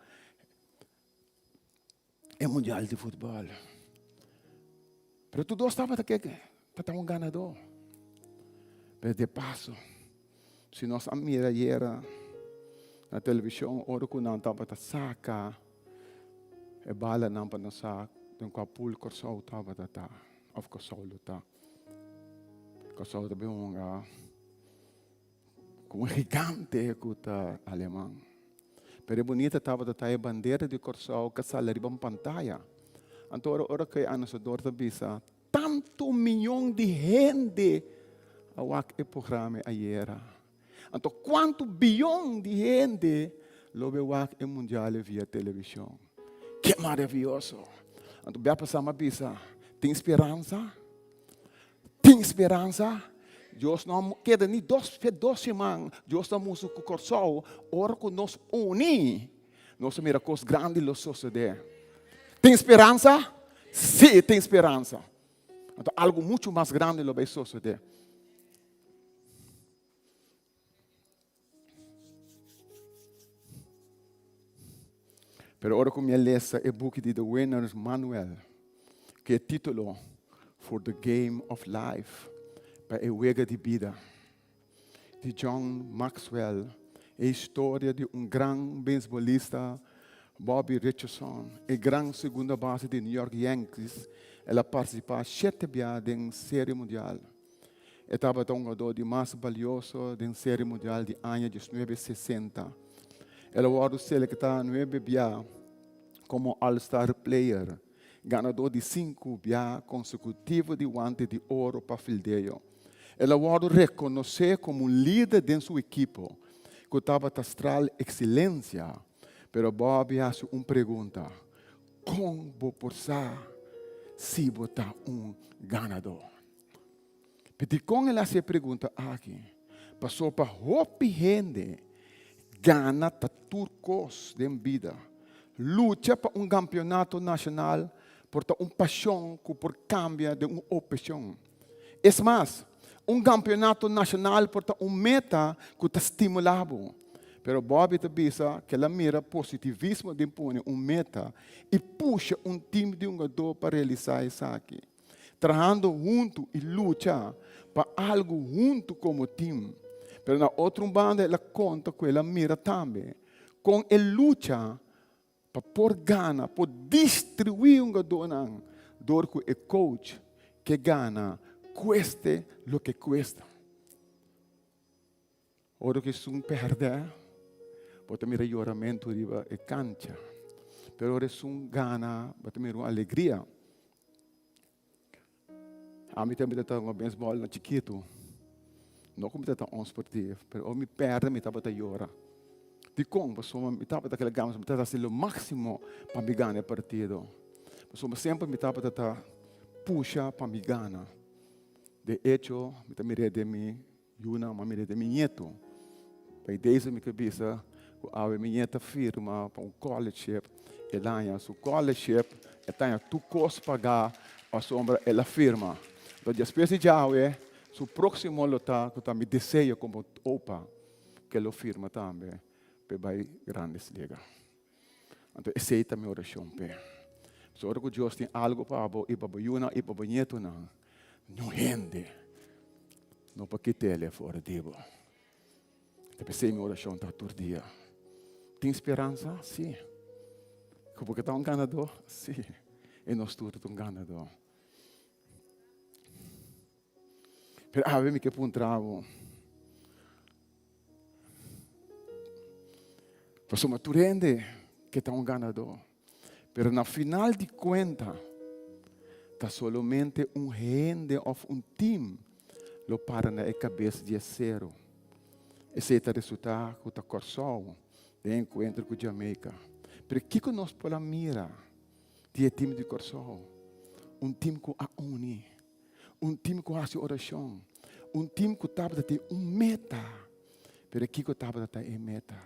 e mundial di futbòl. Pero tur dos tabata ke pa ta un ganadó. Pero de paso, si nos a mira ayera na televishon ora ku nan tabata saka e balanan pa nos sa den kua pool Kòrsou tabata ta òf Kòrsou lo ta. Kòrsou ta bin hunga ku un gigante ku ta Aleman. Pero e bunita tabata ta e bandera di Kòrsou ku a sali riba un pantaya. Anto ora ora ku e anunsiador ta bisa, Tantu miyon di hende a wak e programa ayera. Anto kuantu biyon di hende lo be wak e mundial via televishon. Ke maravioso! Anto bia pasá mi a bisa, Tin speransa? Tin speransa? Dios no a keda ni dos fe dos siman, Dios ta mustra ku Kòrsou ora ku nos uni, nos ta mira kos grandi lo sosodé. Tin speransa? Sí, tin speransa. Anto algu muchu mas grandi lo bai sosodé. Pero ora ku mi a lesa e buki di The Winner's Manual, ku e título For the Game of Life, Pa e Wega di Bida, di John Maxwell, e historia di un gran beisbolista, Bobby Richardson, e gran segunda base di New York Yankees, el a partisipá shete bia den Serie Mundial. E tabata un hungadó di mas balioso den Serie Mundial di aña diesnuebe sesenta. El a wòrdu selektá nuebe bia komo All-Star Player, ganadó di sinku bia konsekutivo di Wante di Oro pa fildeo. El a wòrdu rekonosé komo un lider den su ekipo ku tabata stral ekselensia. Pero Bobby hasi un pregunta, Kon bo por sa si bo ta un ganadó? Pero dikon el hasi e pregunta aki? Pasobra pa hopi hende gana ta tur kos den bida. Lucha pa un kampionato nashonal por ta un pashon ku por kambia den un opeshon. Es mas, un kampionato nashonal por ta un meta ku ta stimulá bo. Pero Bobby ta bisa ku el a mira positivismo den pone un meta i pusha un tim di hungadó pa realisá esaki. Trahando huntu i lucha pa algu huntu komo tim. Pero na otro un banda el a konta ku el a mira tambe kon e lucha pa por gana por distribuí hungadónan dor ku e coach ke gana kueste loke kuesta. Ora ku esun pèrdè, bo ta mira yoramentu riba e kancha. Pero ora esun gana, bo ta mira un alegria. Ami tambe tabata hunga beisbòl na chikitu. No ku mi tabata onsportief, pero ora mi pèrdè mi tabata yora. Dikon? Pasobra mi tabata kere gana, mi tabata hasi lo máksimo pa mi gana e partido. Pasobra semper mi tabata ta pusha pa mi gana. De echo, mi ta mir'é den mi Yunan, m'a mira den mi ñetu. P'e deze mi ke bisa ku awe mi ñeta firma pa un scholarship. El a haña su scholarship, e ta haña tur kos pagá pasobra el a firma. Enton despues di djawe su próksimo lo ta ku ta mi deseo komo opa ku e lo firma tambe p'e bai Grandes Liga. Anto esei ta mi orashon p'e. Pasobra ora ku Dios tin algu pa bo i pa bo yunan i pa bo ñetunan, niun hende no por kit'el for di bo. Ta p'esei mi orashon ta tur dia. Tin speransa? Sí. Ku bo ke ta un ganadó? Sí. I nos tur ta un ganadó. Pero awe mi ke puntra bo. Pasobra tur hende ke ta un ganadó. Pero na final di kuenta ta solamente un hende òf un tim lo para na e kabes di e sero. Esei ta resultá ku ta Kòrsou den enkuentro ku Jamaica. Pero kiko nos por a mira di e tim di Kòrsou? Un tim ku a uni. Un tim ku hasi orashon. Un tim ku tabata tin un meta. Pero kiko tabata ta e meta?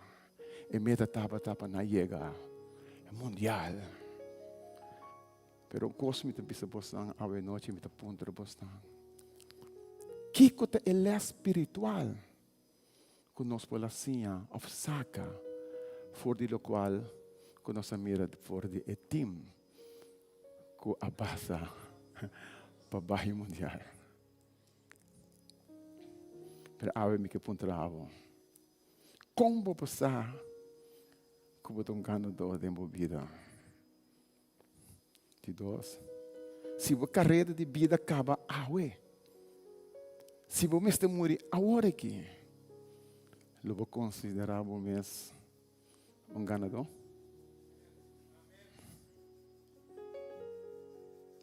E meta tabata pa nan yega e mundial. Pero un kos mi ta bisa bosnan awe nochi, mi ta puntra bosnan. Kiko ta e les spiritual ku nos por a siña òf saka for di lokual ku nos a mira for di e tim ku a pasa? pa bai mundial. Pero awe mi ke puntra bo, kon bo por sa ku bo ta un ganadó den bo bida? Di dos, si bo kareda di bida kaba awe, si bo mester muri awor aki, lo bo konsiderá bo mes un ganadó?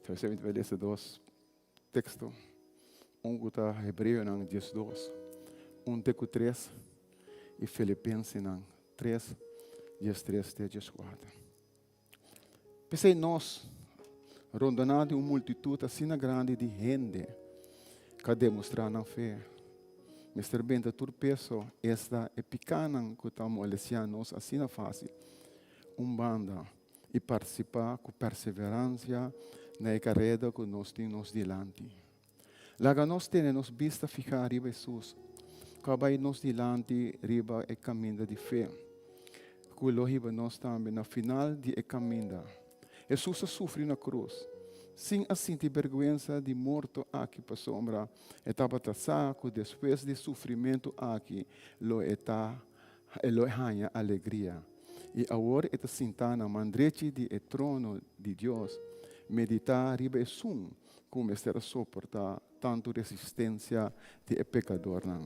Entonces, mi ta lesa dos teksto. Un ku ta Hebreonan 12, un te ku tres, i Filipensenan 3, 13 te 14. P'esei nos, rondoná di un multitut asina grandi di hende ku a demostrá nan fe, mester benta tur peso, esta e pikánan ku ta molestiá nos asina fásil, un banda i partisipá ku perseveransia na e kareda ku nos tin nos dilanti. Laga nos tene nos bista fihá riba Hesus, ku a bai nos dilanti riba e kaminda di fe, ku lo hiba nos tambe na final di e kaminda. Hesus a sufri na krus, sin a sinti bèrgwensa di morto aki pasobra e tabata sa ku despues di sufrimentu aki lo e ta e lo haña alegria. I awor e ta sintá na man drechi di e trono di Dios, meditá riba esun ku mester a soportá tantu resistensia di e pekadornan.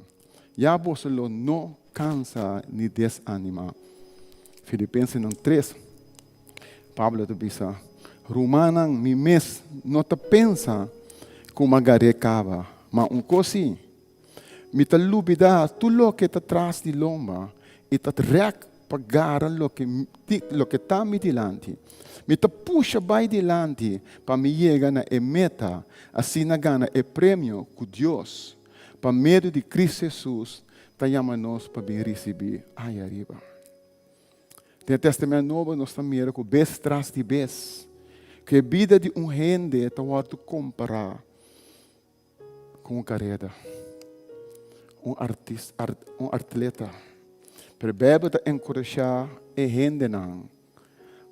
Ya boso lo no kansa ni desanimá. Filipensenan 3, Pablo ta bisa, Rumannan, mi mes no ta pensa ku mi a gar'é kaba, ma un kos sí, mi ta lubidá tur loke ta tras di lomba i ta rèk pa gara loke loke ta mi dilanti. Mi ta pusha bai dilanti pa mi yega na e meta, asina gana e premio ku Dios, pa medio di Kristu Hesus, ta yama nos pa bin risibí aya riba. Den e Tèstamènt Nobo nos ta mira ku bes tras di bes ku e bida di un hende ta wòrdu kompará ku un kareda, un artista, un atleta. Pero Bijbel ta enkurashá e hendenan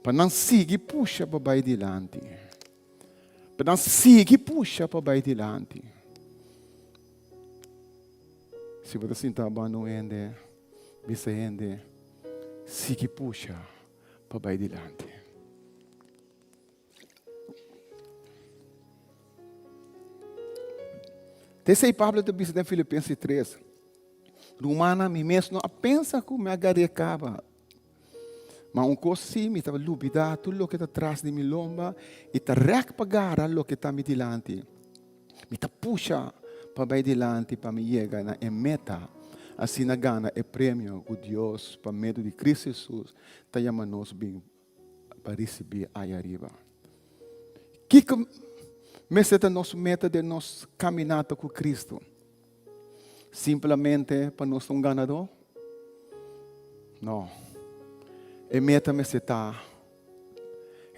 pa nan sigui pusha pa bai dilanti. Pa nan sigui pusha pa bai dilanti. Si bo ta sinta banda un hende, bisa e hende, sigui pusha pa bai dilanti. T'esei Pablo ta bisa den Filipenses 3, Rumannan, mi mes no a pensa ku mi a gar'é kaba. Ma un kos sí, mi ta lubidá tur loke ta tras di mi lomba i ta rèk pa gara loke ta mi dilanti. Mi ta pusha pa bai dilanti pa mi yega na e meta, asina gana e premio ku Dios pa medio di Kristu Hesus ta yama nos bin pa risibí aya riba. Kiko mester ta nos meta den nos kaminata ku Kristu? Simplemente pa nos ta un ganadó? No. E meta mester ta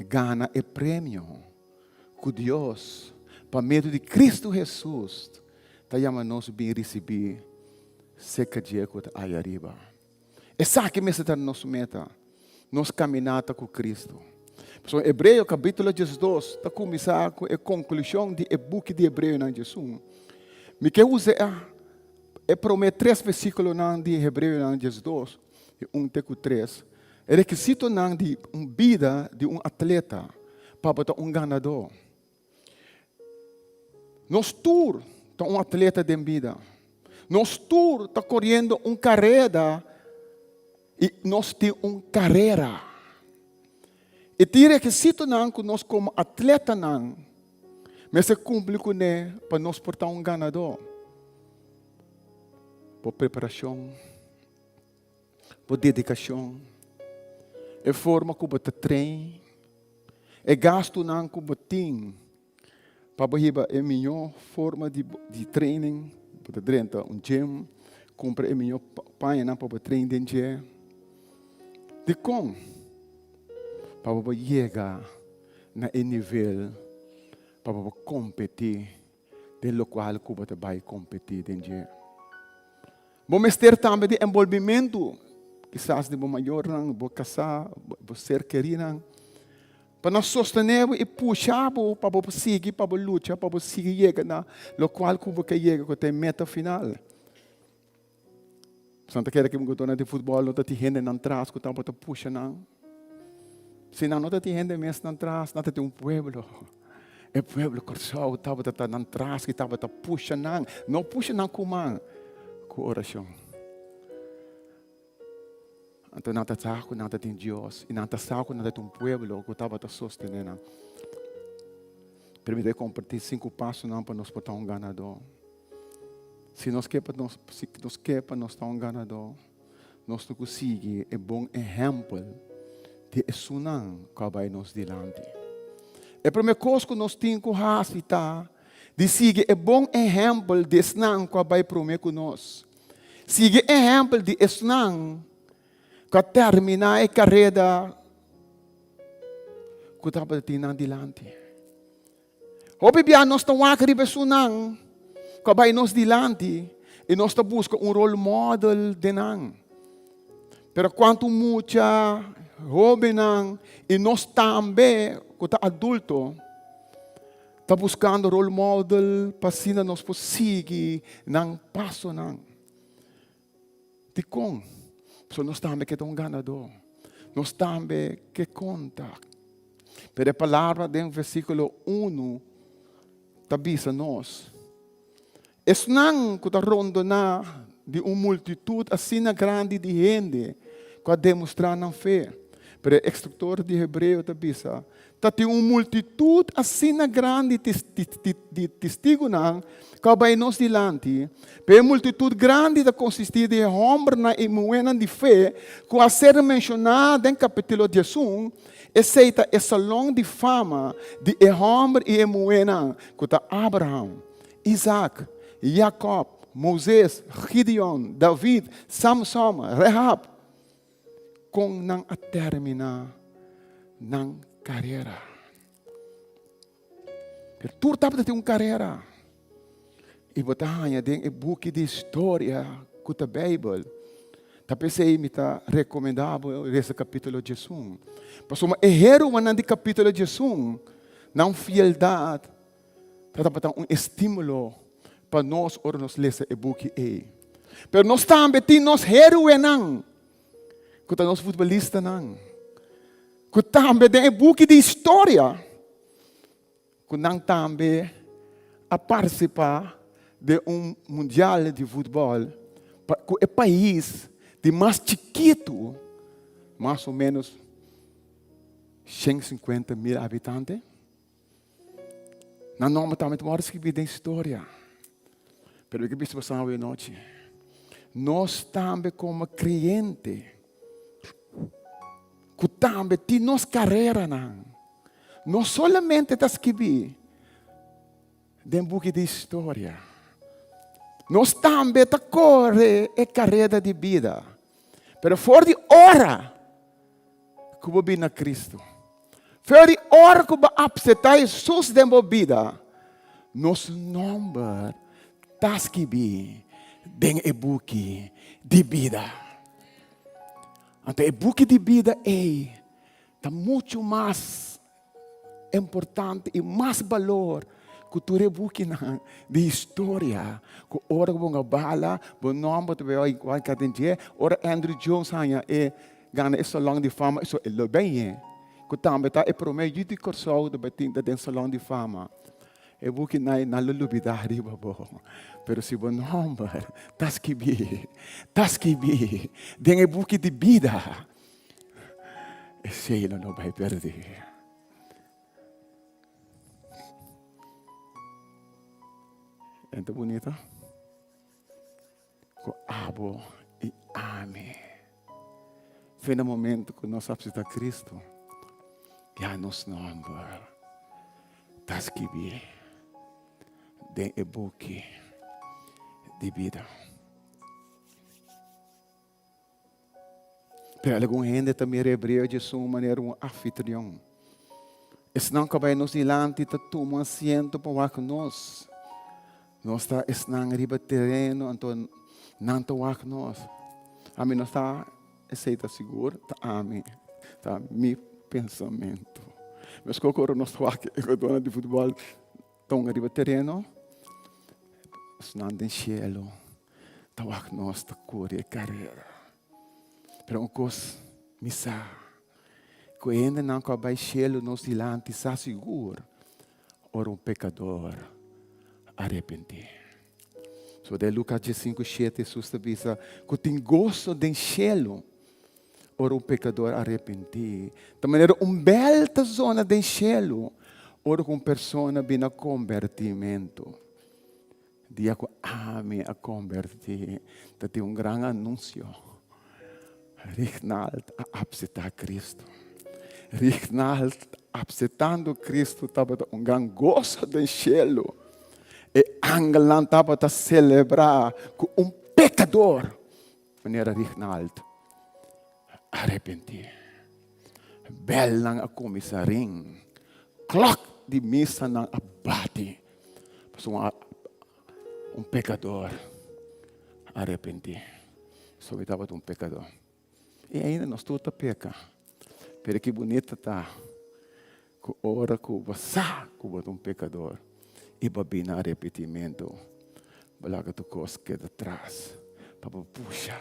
gana e premio ku Dios pa medio di Kristu Hesus ta yama nos bin risibí serka dje ku ta aya riba. Esaki mester ta nos meta, nos kaminata ku Kristu. Pasobra Hebreo kapítulo 12 ta kuminsá ku e konklushon di e buki di Hebreonan 11. Mi ke usa e, e promé tres versíkulonan di Hebreonan 12, di un te ku tres, e rekisitonan di un bida di un atleta pa bo ta un ganadó. Nos tur ta un atleta den bida. Nos tur ta koriendo un kareda i nos tin un karera. I tin rekisitonan ku nos komo atletanan mester kumpli kuné pa nos por ta un ganadó. Bo preparashon, bo dedikashon, e forma ku bo ta train, E gastunan ku bo tin pa bo hiba e mihó forma di di training, bo ta drenta un gym, kumpra e mihó pañanan pa bo train den dje. Dikon? Pa bo por yega na e nivel pa bo por kompetí den lokual ku bo ta bai kompetí den dje. Bo mester tambe di enbolbimentu, kisas di bo mayornan, bo kasá, bo ser kerínan. Pa nan sostené bo i pusha bo pa bo sigui, pa bo lucha, pa bo sigui yega na lokual ku bo ke yega, ku ta e meta final. Pasobra nan ta kere ku jugadornan di futbòl no ta tin hende nan tras ku tabata pusha nan. Si nan no ta tin hende mes nan tras, nan ta tin un pueblo. E pueblo Kòrsou tabata ta nan tras ku tabata pusha nan. No pusha nan ku man, ku orashon. Anto nan ta sa ku nan ta tin Dios i nan ta sa ku nan ta tin un pueblo ku tabata sostené nan. Permite kompartí sinku pasonan pa nos por ta un ganadó. Si nos ke pa nos, si nos ke pa nos ta un ganadó, nos tin ku sigui e bon ehèmpel di esunnan ku a bai nos dilanti. E promé kos ku nos tin ku hasi ta di sigui e bon ehèmpel di esnan ku a bai promé ku nos. Sigui ehèmpel di esnan ku a terminá e kareda ku tabatin nan dilanti. Hopi bia nos ta wak riba esunnan ku a bai nos dilanti i nos ta buska un role model den nan. Pero kuantu mucha, hóbennan i nos tambe ku ta adulto ta buskando role model pa asina nos por sigui nan pasonan. Dikon? Pasobra nos tambe ke ta un ganadó. Nos tambe ke konta. Pero e palabra den versíkulo unu ta bisa nos, Esnan ku ta rondoná di un multitut asina grandi di hende ku a demostrá nan fe. Pero e eskritor di Hebreo ta bisa, Ta tin un multitut asina grandi di testigunan ku a bai nos dilanti. Pero e multitut grandi ta konsistí di e hòmbernan i muhénan di fe ku a ser menshoná den kapítulo diesun. Esei ta e salon di fama di e hòmber i e muhénan ku ta Abraham, Isaac, Jakòb, Moises, Gideon, David, Samson, Rahab. Kon nan a terminá nan karera? Pero tur tabata tin un karera. I bo ta haña den e buki di historia ku ta Beibel. Ta p'esei mi ta rekomendá bo lesa kapítulo diesun. Pasobra e héroenan di kapítulo diesun, nan fieldat ta tabata un estímulo pa nos ora nos lesa e buki ei. Pero nos tambe tin nos héroenan, ku ta nos futbolistanan, ku tambe den e buki di historia, ku nan tambe a partisipá den un mundial di futbòl ku e pais di mas chikitu, mas o ménos 150 mil habitante. Nan nomber tambe ta wòrdu skibí den historia. Pero mi ke bisa boso awe nochi, nos tambe komo kreyente ku tambe tin nos kareranan, no solamente ta skibí den buki di historia, nos tambe ta kore e kareda di bida. Pero for di ora ku bo bini na Kristu, for di ora ku bo apseptá Hesus den bo bida, nos nòmber ta skibí den e buki di bida. Anto e buki di bida ei ta muchu mas importante i mas balor ku tur e bukinan di historia ku ora ku bo a bala bo nòmber ta bai igual ka den dje. Ora Andrew Jones haña e gana e Salon di Fama eso e lo bai e ku tambe ta e promé yu di Kòrsou ta bai tin ta den Salon di Fama. E bukinan ei nan lo lubidá riba bo pero si bo nòmber ta skibí ta skibí den e buki di bida. Esei lo no bai perdí. En ta bunita? Ku abo i ami. Fe na momento ku nos apseptá Kristu, ya nos nòmber ta skibí den e buki di bida. Pero algun hende ta mira hebreo djesun manera un anfitrion. Esnan ku a bai nos dilanti ta tuma asiento pa wak nos. Nos ta esnan riba tereno, anto nan ta wak nos. Ami no sa, esei ta sigur, ta ami, ta mi pensamentu. Meskos ku ora nos ta wak e jugadónan di futbòl ta hunga riba tereno, esnan den shelu ta wak nos ta kore e karera. Pero un kos mi sa, ku e hendenan ku a bai shelu nos dilanti sa sigur ora un pekador arepentí. So den Lukas diesinku shete Hesus ta bisa ku tin goso den shelu ora un pekador arepentí. Ta manera un bèl ta zona den shelu ora ku un persona bini na kombertimentu. Dia ku ami a kombertí ta tin un gran anunsio. Rignald a apseptá Kristu. Rignald apseptando Kristu tabata un gran goso den shelu. E angelnan tabata selebrá ku un pekador manera Rignald a arepentí. Bèlnan a kuminsá ring. Klòk di misanan a bati. Pasobra un pekador a arepentí. So mi tabata un pekador. I ainda nos tur ta peka. Pero ki bunita ta ku ora ku bo sa ku bo ta un pekador i bo a bini na arepentimentu, bo laga tur kos keda tras pa bo pusha,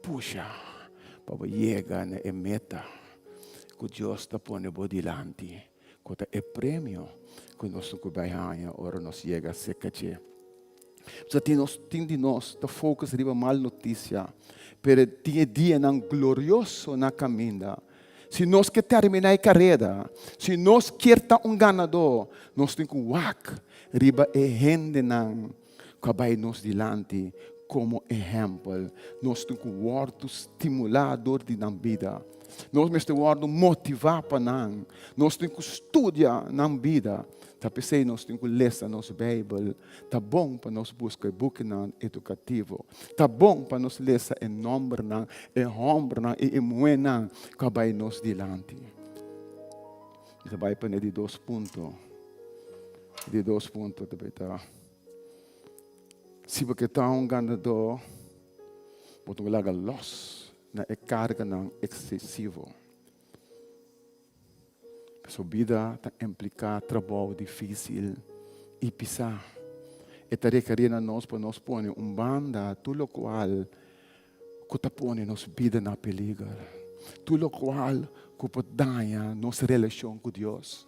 pusha pa bo yega na e meta ku Dios ta pone bo dilanti. Ku ta e premio ku nos tin ku bai haña ora nos yega serka dje. Pasobra tin nos tin di nos ta focus riba mal notisia, pero tin e dianan glorioso na kaminda. Si nos ke terminá e kareda, si nos kier ta un ganadó, nos tin ku wak riba e hendenan ku a bai nos dilanti komo ehèmpel. Nos tin ku wòrdu stimulá dor di nan bida. Nos mester wòrdu motivá pa nan. Nos tin ku studia nan bida. Ta p'esei nos tin ku lesa nos Beibel. Ta bon pa nos buska e bukinan edukativo. Ta bon pa nos lesa e nòmbernan, e hòmbernan i e muhénan ku a bai nos dilanti. Mi ta bai pone di dos punto. Di dos punto ta bai ta, si bo ke ta un ganadó, bo tin ku laga lòs na e karganan eksesivo. Pasobra bida ta impliká trabou difísil i pisá. E ta rekerí na nos pa nos pone un banda tur lokual ku ta pone nos bida na peliger, tur lokual ku por daña nos relashon ku Dios.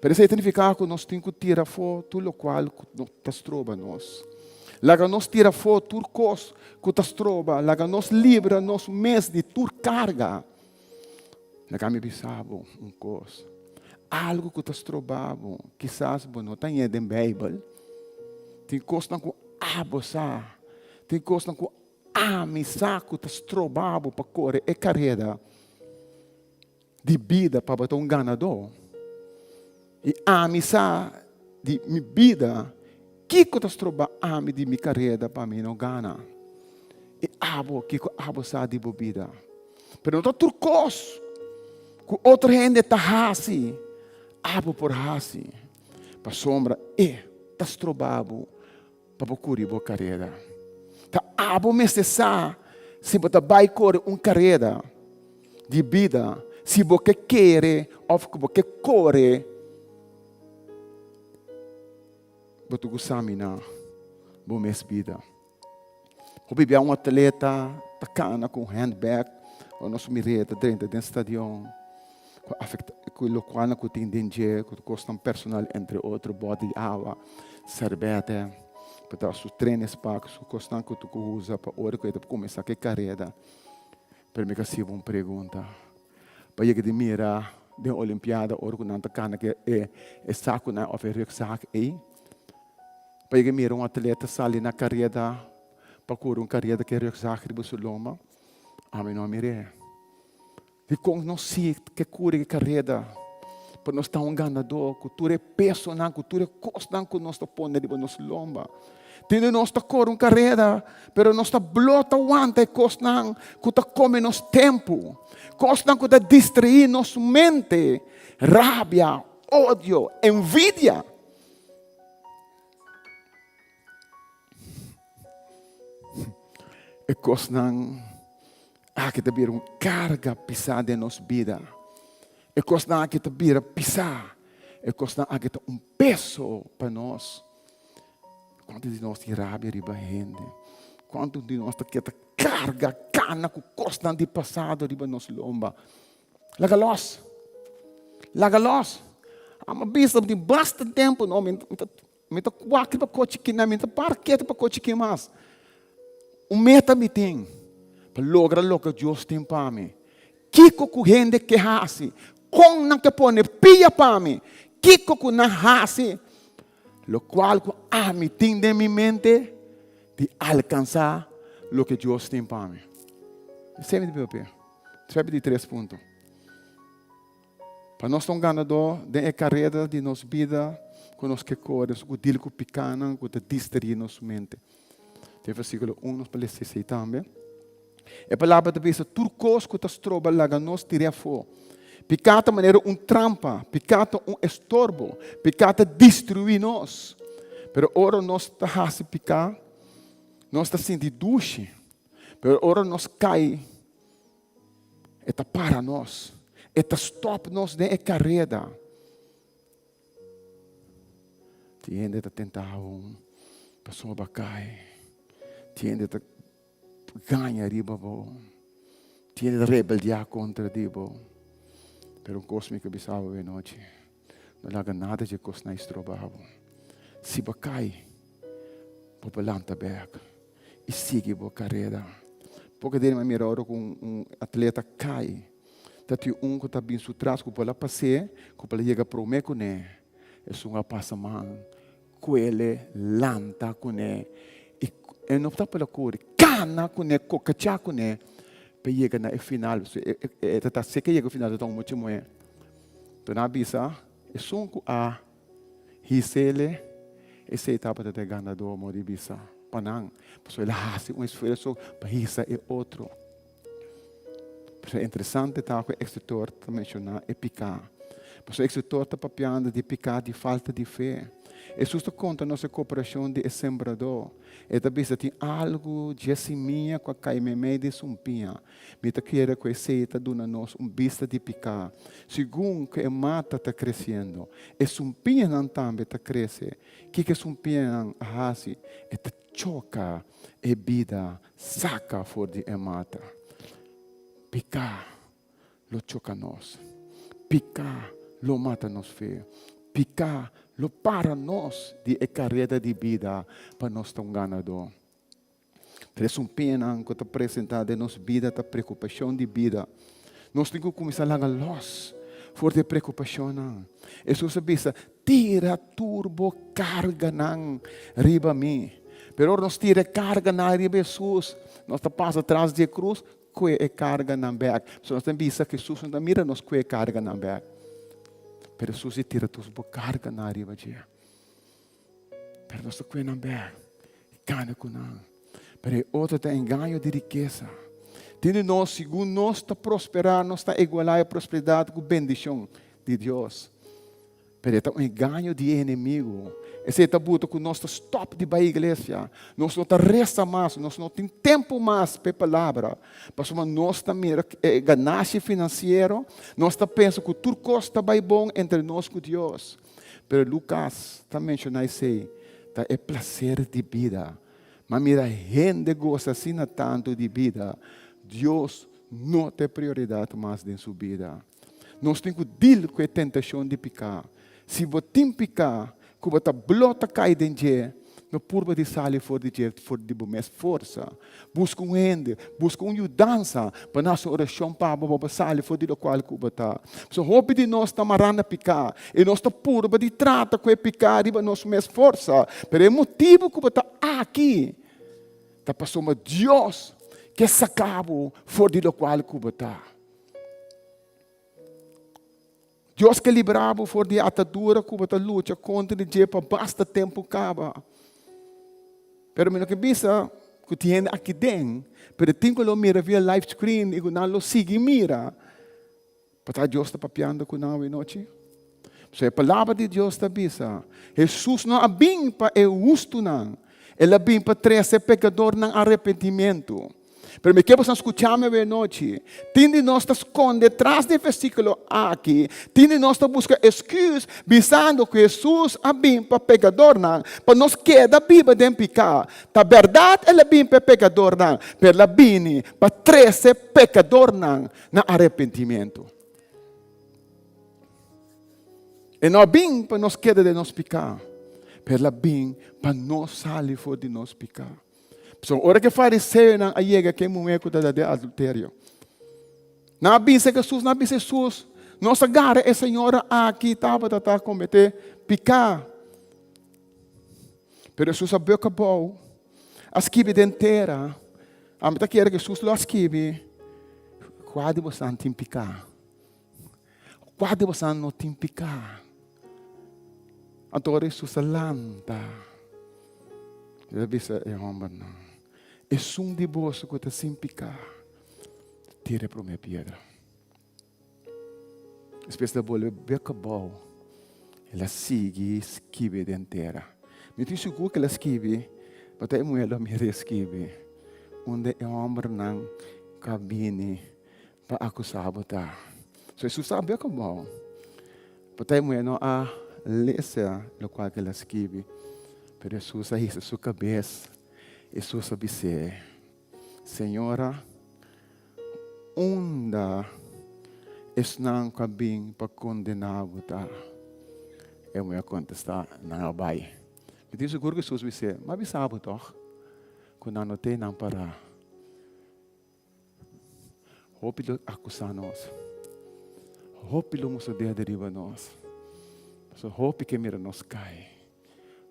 Pero esei ta nifiká ku nos tin ku tira afó tur lokual ku ta stroba nos. Laga nos tira afó tur kos ku ta stroba, laga nos libra nos mes di tur karga. Laga mi bisa bo un kos, algu ku ta stroba bo, kisas bo no ta hañ'é den Beibel. Tin kosnan ku abo sa, tin kosnan ku ami sa ku ta stroba bo pa kore e kareda di bida pa bo ta un ganadó. I ami sa di mi bida kiko ta stroba ami di mi kareda pa mi no gana. I abo, kiko abo sa di bo bida? Pero no ta tur kos ku otro hende ta hasi, abo por hasi. Pasobra e ta stroba bo pa bo kuri bo kareda. Ta abo mester sa si bo ta bai kore un kareda di bida, si bo ke kere òf ku bo ke kore, bo ta ku saminá bo mes bida. Hopi bia un atleta ta kana ku un handbag ora nos mir'é ta drenta den stadion ku afekta ku lokualnan ku tin den dje ku kosnan personal entre otro bòt di awa, sèrbètè, pa ta su trainingspak, su kosnan ku ta ku usa pa ora ku e ta kuminsá ku e kareda. Pero mi ka hasibo un pregunta, pa yega di mira den olimpiada ora ku nan ta kana ku e sakunan òf e rùksak ei? Pa yega mira un atleta sali na kareda pa kore un kareda ku e rùksak riba su lomba, ami no a mir'é. Dikon nos si ke kore e kareda pa nos ta un ganadó ku tur e pesonan, ku tur e kosnan ku nos ta pone riba nos lomba? Tende nos ta kore un kareda, pero nos ta blo ta wanta e kosnan ku ta kome nos tempu, kosnan ku ta distraí nos mente, rabia, odio, envidia. E kosnan aki ta bira un karga pisá den nos bida. E kosnan aki ta bira pisá. E kosnan aki ta un peso pa nos. Kuantu di nos tin rabia riba hende? Kuantu di nos ta keda karga kana ku kosnan di pasado riba nos lomba? Laga los. Laga los. Amo bisa tin basta tempu no mi ta mi ta wak riba kochi kinan mi ta para ketu pa kochi kin mas. Un meta mi tin pa logra loke Dios tin pa mi. Kiko ku hende ke hasi? Kon nan ke pone pia pa mi? Kiko ku nan hasi? Lokual ku ami tin den mi mente di alkansá loke Dios tin pa mi. Esei mi ta papia. Esei di tres punto. Pa nos ta un ganadó den e kareda di nos bida ku nos ke kore, nos ku dil ku pikánan ku ta distraí nos mente. Den versíkulo un nos por lesa esei tambe. E palabra ta bisa tur kos ku ta stroba laga nos tir'é afó. Piká ta manera un trampa, piká ta un estorbo, piká ta destruí nos. Pero ora nos ta hasi piká, nos ta sinti dushi. Pero ora nos kai, e ta para nos, e ta stòp nos den e kareda. Tin hende ta tenta bo pasobra bo a kai. Tin hende ta gaña riba bo. Tin hende ta rebeldiá kontra di bo. Pero un kos mi ke bisa bo e nochi, no laga nada dje kosnan ei stroba bo. Si bo kai, bo por lanta bèk i sigui bo kareda. Poko dia mi a mira ora ku un atleta kai, ta tin un ku ta bin su tras ku por a pas'é, ku por a yega promé kuné. Esun a pasa man. Kuele lanta kuné i e no ta por a kore, kana kuné, kokachá kuné pa yega na e final. E ta ta seke yega final ta ta un mucha muhé. Enton nan a bisa esun ku a his'ele esei tabata ta e ganadó mo di bisa pa nan pasobra el a hasi un esfuerso pa hisa e otro. Pero interesante ta ku e escritor ta menshoná e piká. Pasobra e escritor ta papiando di piká di falta di fe. Hesus ta konta nos e komparashon di e sembradó. E ta bisa tin algu dje simia ku a kai meimei di sumpiña. Mi ta kere ku esei ta duna nos un bista di piká. Segun ku e mata ta kresiendo, e sumpiñanan tambe ta krese. Kiko e sumpiñanan a hasi? E ta choka e bida saka for di e mata. Piká lo choka nos. Piká lo mata nos fe. Piká lo para nos di e kareda di bida pa nos ta un ganadó. Resumpinan ku ta presentá den nos bida ta preokupashon di bida. Nos tin ku kuminsá laga lòs for di e preokupashonnan. Hesus a bisa, Tira tur bo karganan riba mi. Pero ora nos tira e karganan riba Hesus, nos ta pasa tras di e krus, kue e karganan bèk. Pasobra nos ta bisa ku Hesus no ta mira nos kue e karganan bèk. Pero Hesus di tira tur bo karganan riba dje. Pero nos ta kue nan bèk, kana ku nan. Pero e otro ta engaño di rikesa. Tin di nos, segun nos ta prosperá, nos ta igualá e prosperidat ku bendishon di Dios. Pero e ta un engaño di e enemigu. Esei ta buta ku nos ta stòp di bai iglesia. Nos no ta resa mas, nos no tin tempu mas pa e palabra. Pasobra nos ta mira e ganashi finansiero, nos ta pensa ku tur kos ta bai bon entre nos ku Dios. Pero Lukas ta menshoná esei ta e plaser di bida. Ma mira hende gosa asina tantu di bida, Dios no ta e prioridat mas den su bida. Nos tin ku dil ku e tentashon di piká. Si bo tin piká ku bo ta blota kai den dje, no purba di sali for di dje for di bo mes forsa. Buska un hende, buska un yudansa pa nan hasi orashon pa bo pa bo sali for di lokual ku bo ta. Pasobra hopi di nos ta mará na piká i nos ta purba di trata ku e piká riba nos mes forsa. Pero e motibu ku bo ta aki ta pasobra Dios ke saka bo for di lokual ku bo ta. Dios ke libra bo for di e atadura ku bo ta lucha kontra di dje pa basta tempu kaba. Pero mi no ke bisa ku tin hende aki den, pero tin ku lo mira via live screen i ku nan lo sigui mira. Pa ta Dios ta papiando ku nan awenochi. So e palabra di Dios ta bisa, Hesus no a bin pa e hustunan, el a bin pa trese e pekadornan arepentimentu. Pero mi ke boso skucha mi awe nochi. Tin di nos ta skonde tras di e versíkulo aki. Tin di nos ta buska esküs bisando ku Hesus a bin pa pekadornan pa nos keda biba den piká. Ta bèrdat el a bin pa e pekadornan, pero el a bini pa trese pekadornan na arepentimentu. E no a bin pa nos keda den nos piká, pero el a bin pa nos sali for di nos piká. Pasobra ora ku e fariseonan a yega ku e muhé ku ta den adulterio, nan a bisa Hesus, nan a bisa Hesus, nos a gara e señora aki tabata ta kometé piká. Pero Hesus a buk abou, a skibi den tera. Ami ta kere ku Hesus lo a skibi, Kua di bosan tin piká? Kua di bosan no tin piká? Anto ora Hesus a lanta, el a bisa e hòmbernan, Esun di boso ku ta sin piká, tira e promé piedra. Despues el a bolbe bek abou, el a sigui skibi den tera. Mi tin sigur ku el a skibi, pasobra e muhé lo a mira e skibi, unda e hòmbernan ku a bini pa akusá bo ta. So Hesus ta bek abou, pasobra e muhé no a lesa lokual ku el a skibi. Pero Hesus a hisa su kabes, Hesus a bis'é, Señora, unda esnan ku a bin pa kondená bo ta? E muhé a kontestá, Nan a bai. Mi tin sigur ku Hesus bis'é, M'a bisa bo tòg ku nan no te nan pará. Hopi lo akusá nos. Hopi lo mustra dedo riba nos. Pasobra hopi ke mira nos kai.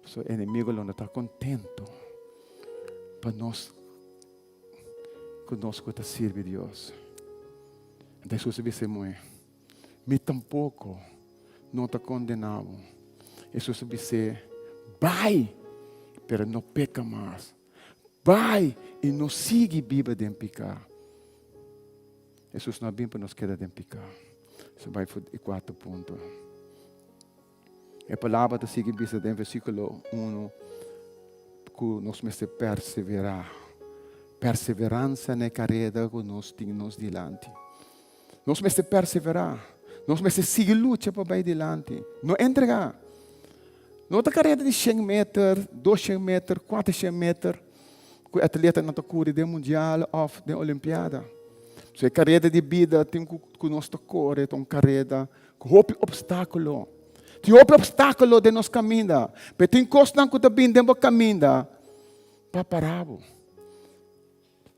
Pasobra enemigo lo no ta kontento pa nos ku nos ku ta sirbi Dios. Anto Hesus a bisa e muhé, Mi tampoko no ta kondená bo. Hesus a bis'é, Bai, pero no peka mas. Bai i no sigui biba den piká. Hesus no a bin pa nos keda den piká. So bai for e kuarto punto. E palabra ta sigui bisa den versíkulo uno ku nos mester perseverá. Perseveransa na e kareda ku nos tin nos dilanti. Nos mester perseverá. Nos mester sigui lucha pa bai dilanti. No entregá. No ta kareda di shen meter, doshen meter, kuatershen meter ku e atletanan ta kuri den mundial òf den olimpiada. So e kareda di bida tin ku nos ta kore ta un kareda ku hopi opstákulo. Tin hopi opstákulo den nos kaminda, pero tin kosnan ku ta bin den bo kaminda pa para bo.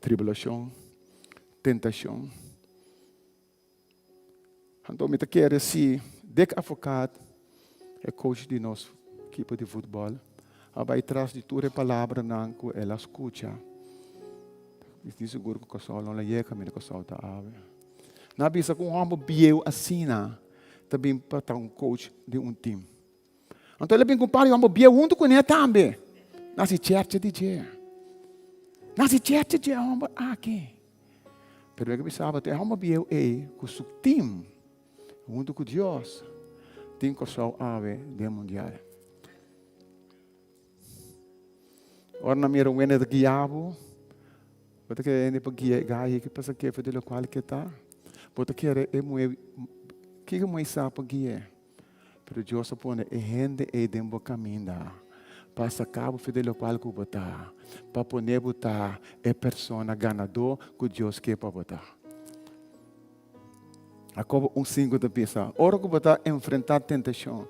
Tribulashon, tentashon. Anto mi ta kere si Dick Advocaat, e coach di nos ekipo di futbòl, a bai tras di tur e palabranan ku el a skucha. Mi tin sigur ku Kòrsou lo no yega kaminda Kòrsou ta awe. Nan a bisa ku un hòmber bieu asina ta bin pa ta un coach di un team. Anto el a bin ku un par di hòmber bieu huntu kuné tambe. Nan hasi chèrchè di dje. Nan hasi chèrchè dje e hòmber aki. Pero mi a bisa bo, e hòmber bieu ei ku su team huntu ku Dios tin Kòrsou awe den mundial. Ora nan mira un hende ta guia bo, bo ta kere hende pa guia e gai ki pasa kefe di lokual ke ta. Bo ta kere e muhé, kiko e muhé sa pa gui'é? Pero Dios a pone e hende ei den bo kaminda pa saka bo for di lokual ku bo ta, pa pone bo ta e persona ganadó ku Dios ke pa bo ta. Jakobo un sinku ta bisa, Ora ku bo ta enfrentá tentashon,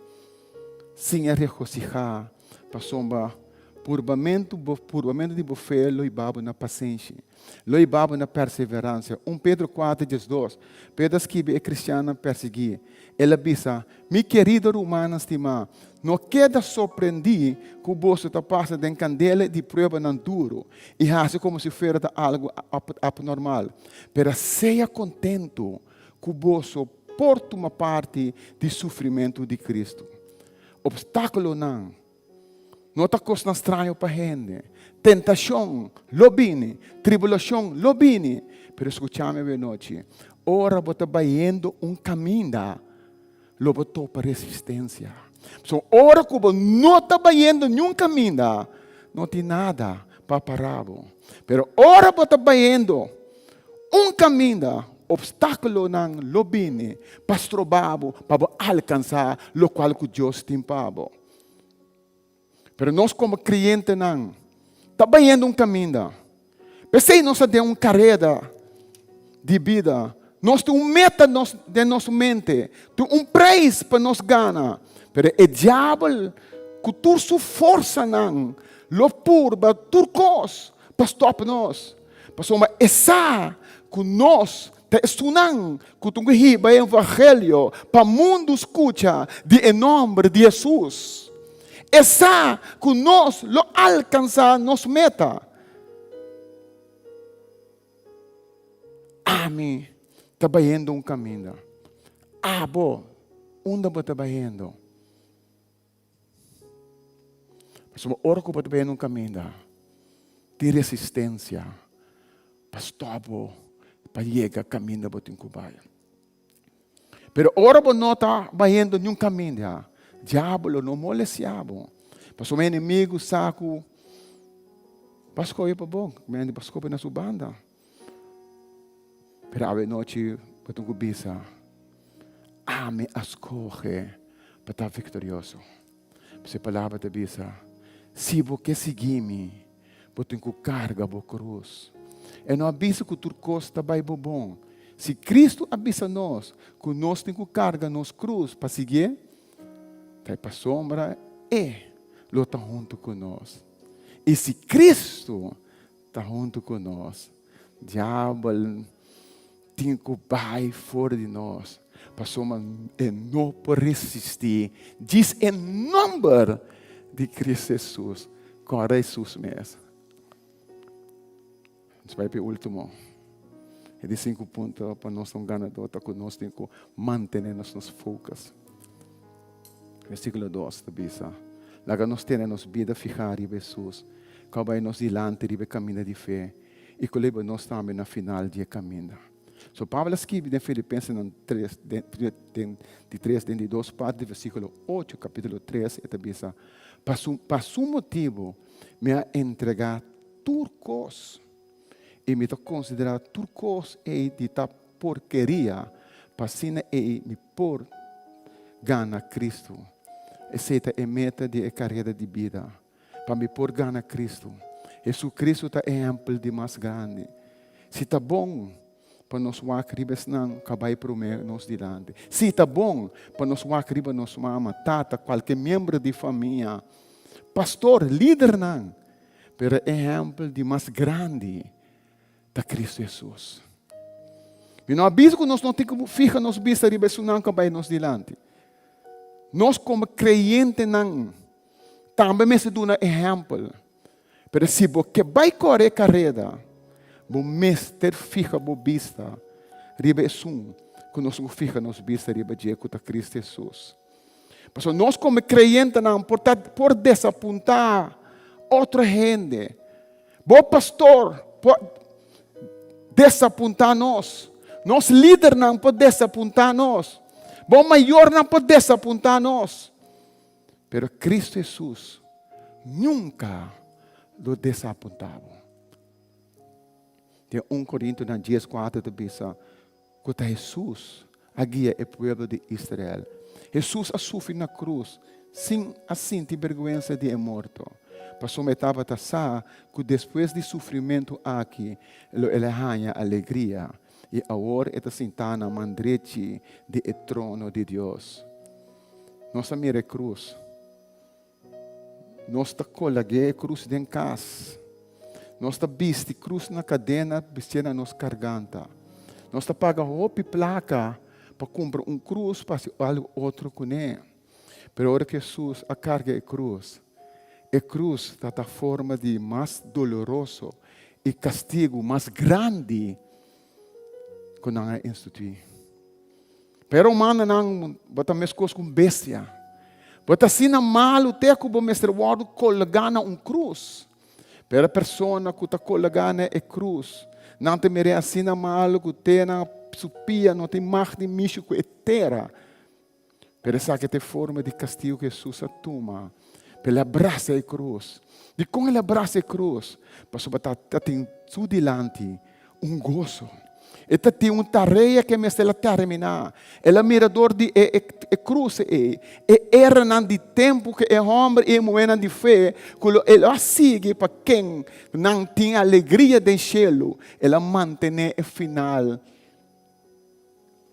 siña regosihá, pasobra purbamentu bo purbamentu di bo fe lo hiba bo na pasenshi, lo hiba bo na perseveransia. Un Pedro kuater diesdos, Pedro a skibi e kristiannan persiguí. El a bisa, Mi kerido rumannan stimá, no keda sorprendí ku boso ta pasa den kandela di pruebanan duru i hasi komo si fuera ta algu apnormal. Pero sea kontentu ku boso por tuma parti di sufrimentu di Kristu. Opstákulonan no ta kosnan straño pa hende. Tentashon lo bini, tribulashon lo bini. Pero skucha mi awenochi, ora bo ta bayendo un kaminda, lo bo topa resistensia. So ora ku bo no ta bayendo niun kaminda, no tin nada. pa para bo. Pero ora bo ta bayendo un kaminda, opstákulonan lo bini pa stroba bo pa bo alkansá lokual ku Dios tin pa bo. Pero nos komo kreyentenan ta bayendo un kaminda. P'esei nos ta den un kareda di bida. Nos tin un meta nos den nos mente, tin un preis pa nos gana. Pero e diabel ku tur su forsanan lo purba tur kos pa stòp nos. Pasobra e sa ku nos ta esunnan ku tin ku hiba e evangelio pa mundu skucha di e nòmber di Hesus. E sa ku nos lo alkansá nos meta. Ami ta bayendo un kaminda. Abo, unda bo ta bayendo? Pasobra ora ku bo ta bayendo un kaminda, tin resistensia pa stòp bo pa yega kaminda bo tin ku bai. Pero ora bo no ta bayendo niun kaminda, diablo lo no molestiá bo. Pasobra e enemigu sa ku bo a skohe pa bo, bo a skohe na su banda. Pero awe nochi bo tin ku bisa, Ami a skohe pa ta viktorioso. Pasobra e palabra ta bisa, Si bo ke sigui mi, bo tin ku karga bo krus. E no a bisa ku tur kos ta bai bo bon. Si Kristu a bisa nos ku nos tin ku karga nos krus pa siguié, ta e pasobra E lo ta huntu ku nos. I si Kristu ta huntu ku nos, diabel tin ku bai for di nos, pasobra e no por resistí djis e nomber di Cristo Hesus. Kòrda Hesus mes. Nos bai pa e último. E di sinku punto pa nos ta un ganadó ta ku nos tin ku mantené nos nos focus. Versíkulo dos ta bisa, Laga nos tene nos bida fihá riba Hesus, ku a bai nos dilanti riba e kaminda di fe i ku leba nos tambe na final di e kaminda. So Pablo a skibi den Filipensenan tres, den di tres, den di dos parti di versíkulo ocho, kapítulo tres, e ta bisa, Pa su, pa su motibu mi a entregá tur kos, i mi ta konsiderá tur kos ei di ta porkeria, pa asina ei mi por gana Kristu. Esei ta e meta di e kareda di bida, pa mi por gana Kristu. Hesukristu ta ehèmpel di mas grandi. Si ta bon pa nos wak riba esnan ku a bai promé nos dilanti. Si ta bon pa nos wak riba nos mama, tata, kualke miembro di famia, pastor, lidernan. Pero e ehèmpel di mas grandi ta Kristu Hesus. Mi no a bisa ku nos no tin ku fiha nos bista riba esunnan ku a bai nos dilanti. Nos komo kreyentenan tambe mester duna ehèmpel. Pero si bo ke bai kore e kareda, bo mester fiha bo bista riba esun ku nos ku fiha nos bista riba dje, ku ta Kristu Hesus. Pasobra nos komo kreyentenan por ta por desapuntá otro hende. Bo pastor por desapuntá nos. Nos lidernan por desapuntá nos. Bo mayornan por desapuntá nos. Pero Cristo Hesus nunka lo desapuntá bo. Den 1 Korintonan 10:4 ta bisa ku ta Hesus a guia e pueblo di Israel. Hesus a sufri na krus sin a sinti bergwensa di e morto, pasobra e tabata sa ku despues di sufrimentu aki lo el a haña alegria, i awor e ta sintá na man drechi di e trono di Dios. Nos a mira e krus. Nos ta kolag'é e krus den kas. Nos ta bisti krus na kadena, bistié na nos karganta. Nos ta paga hopi plaka pa kumpra un krus pa hasi algu otro kuné. Pero ora ku Hesus a karga e krus, e krus ta ta forma di mas doloroso i kastigu mas grandi ku nan a instituí. Pero humanonan, bo ta meskos ku un bestia. Bo ta asina malu te ku bo mester wòrdu kolgá na un krus. Pero e persona ku ta kolgá na e krus, nan ta mir'é asina malu ku te na su pia no tin mag di mishi ku e tera. Pero esaki ta e forma di kastigu ku Hesus a tuma. Pero el a brasa e krus. Dikon el a brasa e krus? Pasobra ta ta tin su dilanti un goso. E ta tin un tarea ku e mester a terminá. El a mira dor di e e krus ei, e eranan di tempu ku e hòmber i e muhénan di fe ku lo el a sigui pa ken nan tin alegria den shelu. El a mantené e final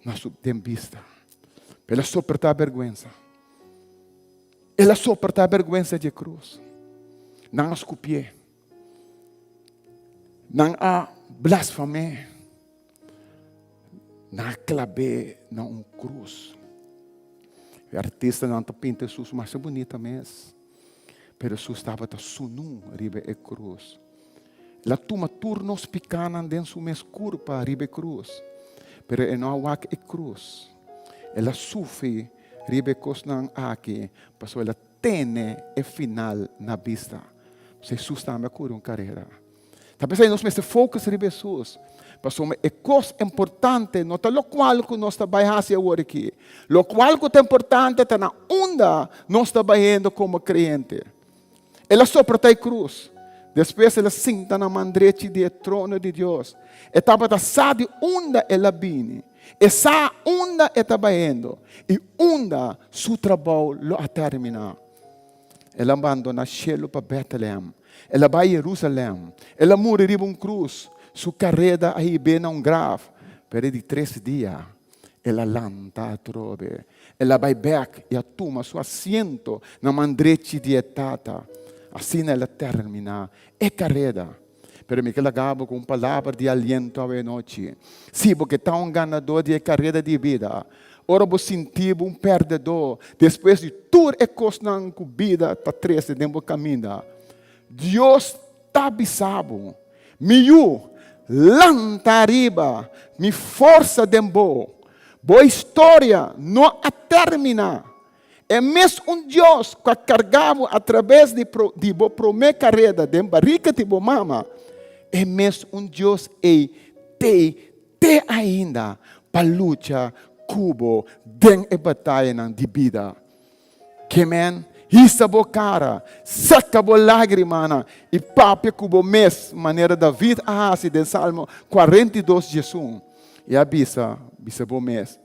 na su den bista. El a soportá bèrgwensa. El a soportá bèrgwensa dje krus. Nan a skupié. Nan a blasfam'é. Nan a klab'é na un krus. E artistanan ta pinta Hesus masha bunita mes. Pero Hesus tabata sunú riba e krus. El a tuma tur nos pikánan den su mes kurpa riba e krus. Pero e no a wak e krus. El a sufri riba e kosnan aki pasobra el a tene e final na bista. Hesus tambe a kore un karera. Ta p'esei nos mester focus riba Hesus. Pasobra e kos importante no ta lokual ku nos ta bai hasi awor aki. Lokual ku ta importante ta na unda nos ta bayendo komo kreyente. El a soportá e krus. Despues el a sinta na man drechi di e trono di Dios. E tabata sa di unda el a bini. E sa unda e ta bayendo i unda su trabou lo a terminá. El a bandoná shelu pa Bètlehèm. El a bai Yerusalèm. El a muri riba un krus. Su kareda a hib'é na un graf. Pero e di tres dia, el a lanta atrobe. El a bai bèk i a tuma su asiento na man drechi di e Tata. Asina el a terminá e kareda. Pero mi ke laga bo ku un palabra di aliento awe nochi. Si bo ke ta un ganadó di e kareda di bida, ora bo sinti bo un pèrdedó despues di tur e kosnan ku bida ta trese den bo kaminda, Dios ta bisa bo, Mi yu, lanta ariba, mi forsa den bo. Bo historia no a terminá. E mes un Dios ku a karga bo atraves di di bo promé kareda den barika di bo mama, e mes un Dios ei t'ei te ainda pa lucha ku bo den e batayanan di bida. Ke men, hisa bo kara, seka bo lágrimanan i papia ku bo mes manera David a hasi den Salmo 42, 11 i a bisa, Bisa bo mes,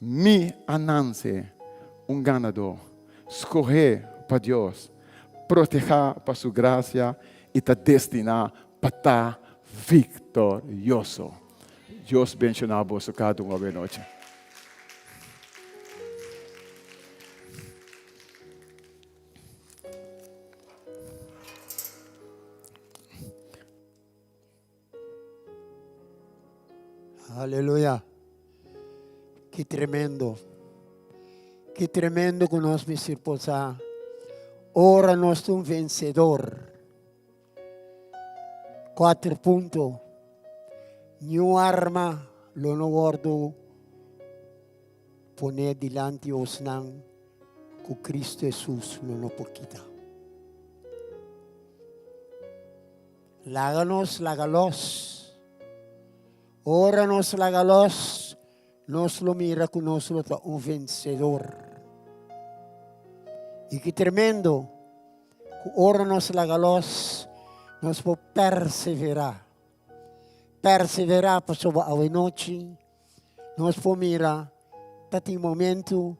Mi a nanse un ganadó, skohé pa Dios, protehá pa su grasia i ta destiná pa ta viktorioso. Dios benshoná boso kada un awenochi. Aleluya. Ki tremendo. Ki tremendo ku nos mester por sa. Ora nos ta un vencedor. Cuatro punto. Niun arma lo no wordo pone dilanti osnan ku Cristo Jesus lo no por kita. Laga nos laga los. Ora nos laga los, nos lo mira ku nos lo ta un vensedor. I ki tremendo ku ora nos laga los, nos por perseverá. Perseverá pasobra awenochi nos por mira ta tin momento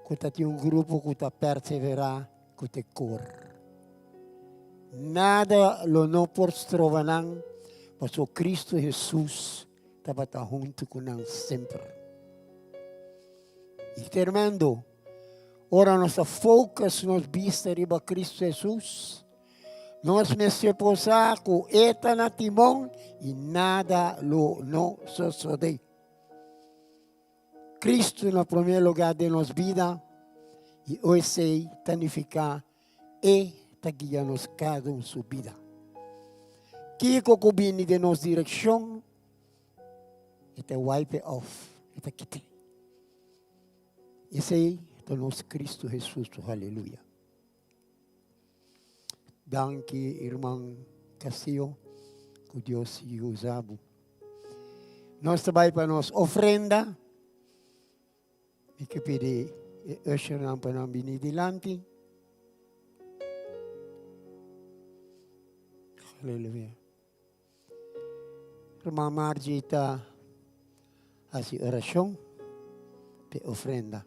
ku ta tin un grupo ku ta perseverá ku te kor. Nada lo no por stroba nan, pasobra Cristo Hesus tabata huntu ku nan semper. I tremendo, ora nos ta focus nos bista riba Cristo Hesus, nos mester por sa ku E ta na timon i nada lo no sosodé. Cristo na promé lugá den nos bida i esei ta nifiká E ta guia nos kada un su bida. Kiko ku bini den nos direkshon, E ta wipe off, E ta kit'é. Esei ta nos Cristo Jesus, aleluya. Danki irman Castillo, ku Dios sigui usa bo. Nos ta bai pa nos ofrenda. Mi ke pidi e ushernan pa nan bini dilanti. Aleluya. Ruman Margie ta hasi orashon p'e ofrenda.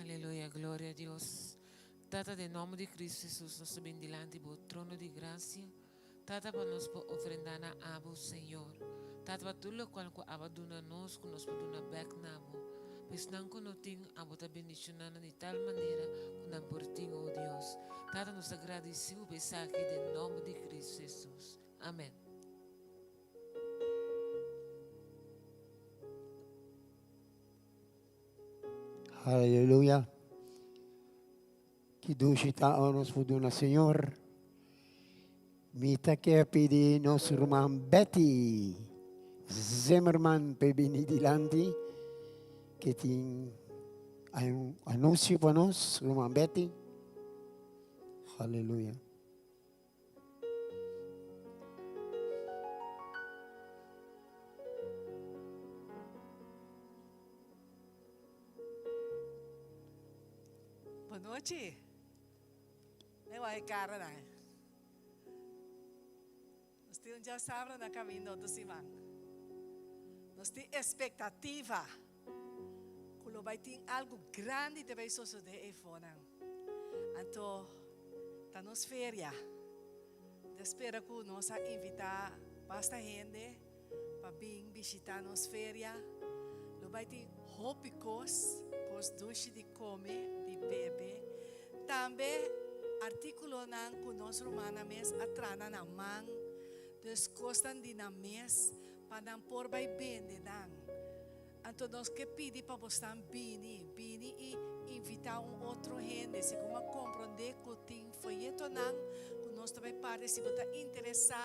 Aleluya, gloria a Dios. Tata, den nomber di Cristo Jesus nos ta bin dilanti bo trono di gracia. Tata, pa nos por ofrenda na abo, Señor. Tata, pa tur locual cu abo a duna nos, cu nos por duna bek na bo. Pa esnan cu no tin, abo ta bendiciona nan di tal manera cu nan por tin, o Dios. Tata, nos ta gradici bo pa esaki den nomber di Cristo Jesus. Amen. Aleluya. Ki dushi ta ora nos por duna Señor. Mi ta ke pidi nos ruman Betty Zimmerman pe bini dilanti ke tin un anuncio pa nos, ruman Betty. Aleluya. Bon nochi. Ne wak e cara nan. Nos tin un djasabra na camino otro siman. Nos tin expectativa cu lo bay tin algo grandi ta bay sosode eyfonan. Anto ta nos feria. Ta spera cu nos a invita basta hende pa bin bishita nos feria. Lo bai tin hopi kos, kos dushi di kome, di bebe. Tambe artíkulonan ku nos rumannan mes a traha na nan man, dus kosnan di nan mes pa nan por bai bende nan. Anto nos ke pidi pa bosnan bini, bini i invitá un otro hende. Segun a komprondé ku tin foyetonan ku nos ta bai parti, si bo ta interesá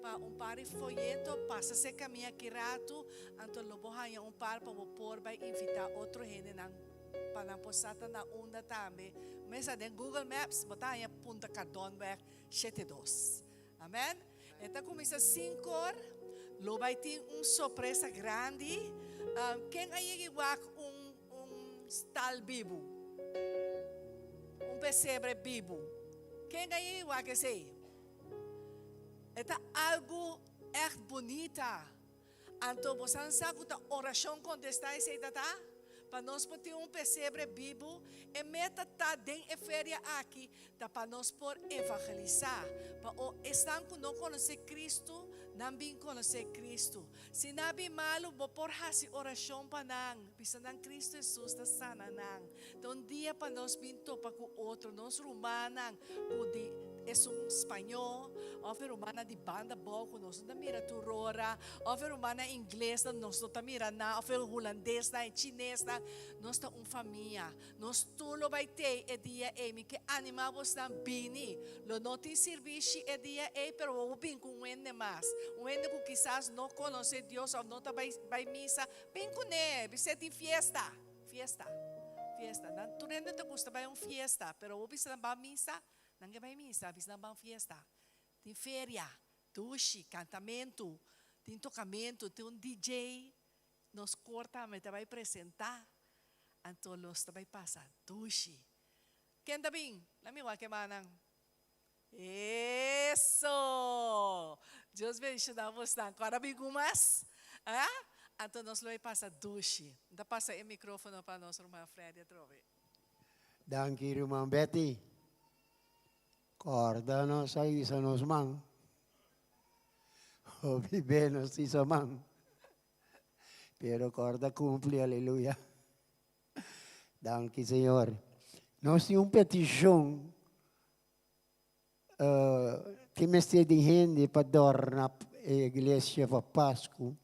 pa un par di foyeto, pasa serka mi aki ratu, anto lo bo haña un par pa bo por bai invitá otro hendenan pa nan por sa ta na unda tambe. Mesa den Google Maps bo ta haña Punta Cardonweg 72. Amen. E ta kuminsá sinkor, lo bai tin un sorpresa grandi. Ken a yega i wak un un stal bibu? Un pesebre bibu? Ken a yega i wak esei? E ta algu ègt bunita. Anto bosan sa ku ta orashon kontestá esei ta ta? Pa nos por tin un pesebre bibu, e meta ta den e feria aki ta pa nos por evangelisá, pa o esnan ku no konosé Kristu, nan bin konosé Kristu. Si nan bin malu, bo por hasi orashon pa nan, bisa nan Kristu Hesus ta sana nan. Ta un dia pa nos bin topa ku otro, nos rumannan ku di esun spañó, òf e rumannan di banda bou ku nos no ta mira tur ora, òf e rumannan inglesnan nos no ta mira nan, òf e hulandesnan, e chinesnan. Nos ta un famia. Nos tur lo bai tei e dia ei. Mi ke animá bosnan bini. Lo no tin sirbishi e dia ei, pero bo por bin ku un hende mas, un hende ku kisas no konosé Dios òf no ta bai bai misa. Bin kuné, bis'é tin fiesta. Fiesta, fiesta. Nan tur hende ta gusta bai un fiesta, pero bo bisa nan ban misa, nan ke bai misa, bisa nan ban fiesta. Tin feria, dushi, kantamentu, tin tokamentu, tin un DJ, nos kor tambe ta bai presenta, anto los ta bai pasa dushi. Ken ta bin? La mi wak e mannan. Eso! Dios bendiciona bosnan. Cu a bin cu mas? Ah? Anto nos lo e pasa dushi. N ta pasa e microfono pa nos ruman Freddy atrobe. Danki ruman Betty. Corda nos a hisa nos man. Hopi be nos hisa man. Pero corda cumpli, aleluya. Danki Señor. Nos tin un peticion tin mester di hende pa dorna e iglesia pa Pascu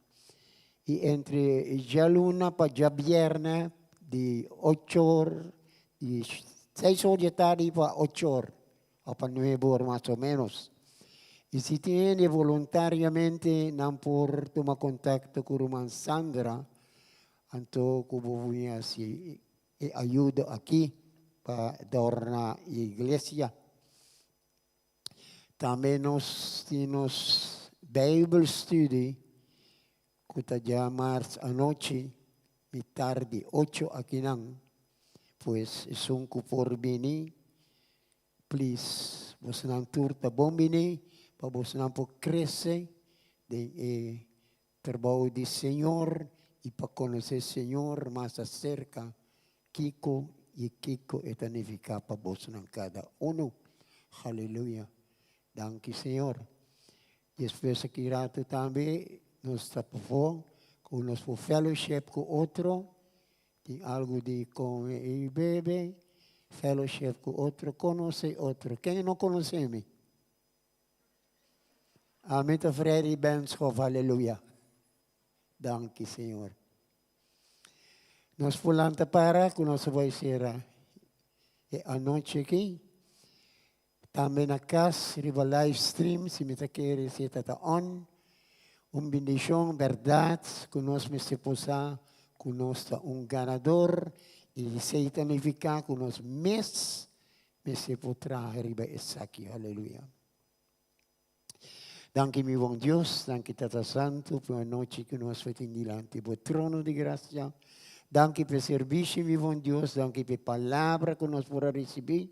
y entre djaluna pa djabierne di ocho or di seis or di e tardi pa ocho or o pa nuebe or mas o menos. Y si tin hende voluntariamente nan por tuma contacto cu ruman Sandra Anto ku bo bini hasi e ayudo aki pa dorna e iglesia. Tambe nos tin nos Bijbelstudie ku ta djamars anochi mitar di ocho akinan. Pues esun ku por bini. Please, bosonan tur ta bon bini pa bosonan por krese den e trabou di Señor i pa konosé Señor mas aserka kiko i kiko e ta nifiká pa bosonan kada unu. Haleluya. Danki Señor. Despues aki rato tambe nos ta pafó ku nos por fellowship ku otro. Tin algu di kome i bebe, fellowship ku otro, konosé otro. Ken no konosé mi? Ami ta Freddy Benschop, aleluya. Danki Señor. Nos por lanta para ku nos bai sera e anochi aki. Tambe na kas riba live stream si mi ta kere si e ta ta on. Un bendishon bèrdat ku nos mester por sa ku nos ta un ganador i esei ta nifiká ku nos mes mester por traha riba esaki. Aleluya. Danki mi bon Dios, danki Tata Santu pa e anochi ku nos por tin dilanti bo trono di grasia. Danki pa e servisio mi bon Dios, danki pa e palabra ku nos por a risibí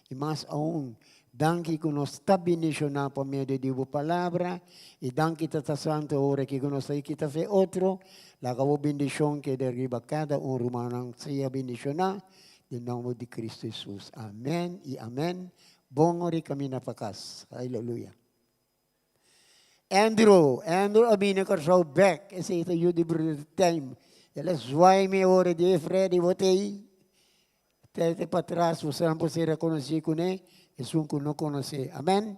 i mas aun danki ku nos ta bendishoná pa medio di bo palabra i danki Tata Santu ora ki ku nos ta kita fe otro laga bo bendishon keda riba kada un rumannan sea bendishoná den nomber di Cristo Hesus. Amen i amen. Bon ora i camina pa cas. Aleluya. Andrew, Andrew a bini Kòrsou bèk. Esei ta yu di Bruder Tijm. El a zwaai mi ora di e Freddy bo ta ei. Tete patras, boso nan por ser rekonosí kuné, esun ku no konosé. Amèn.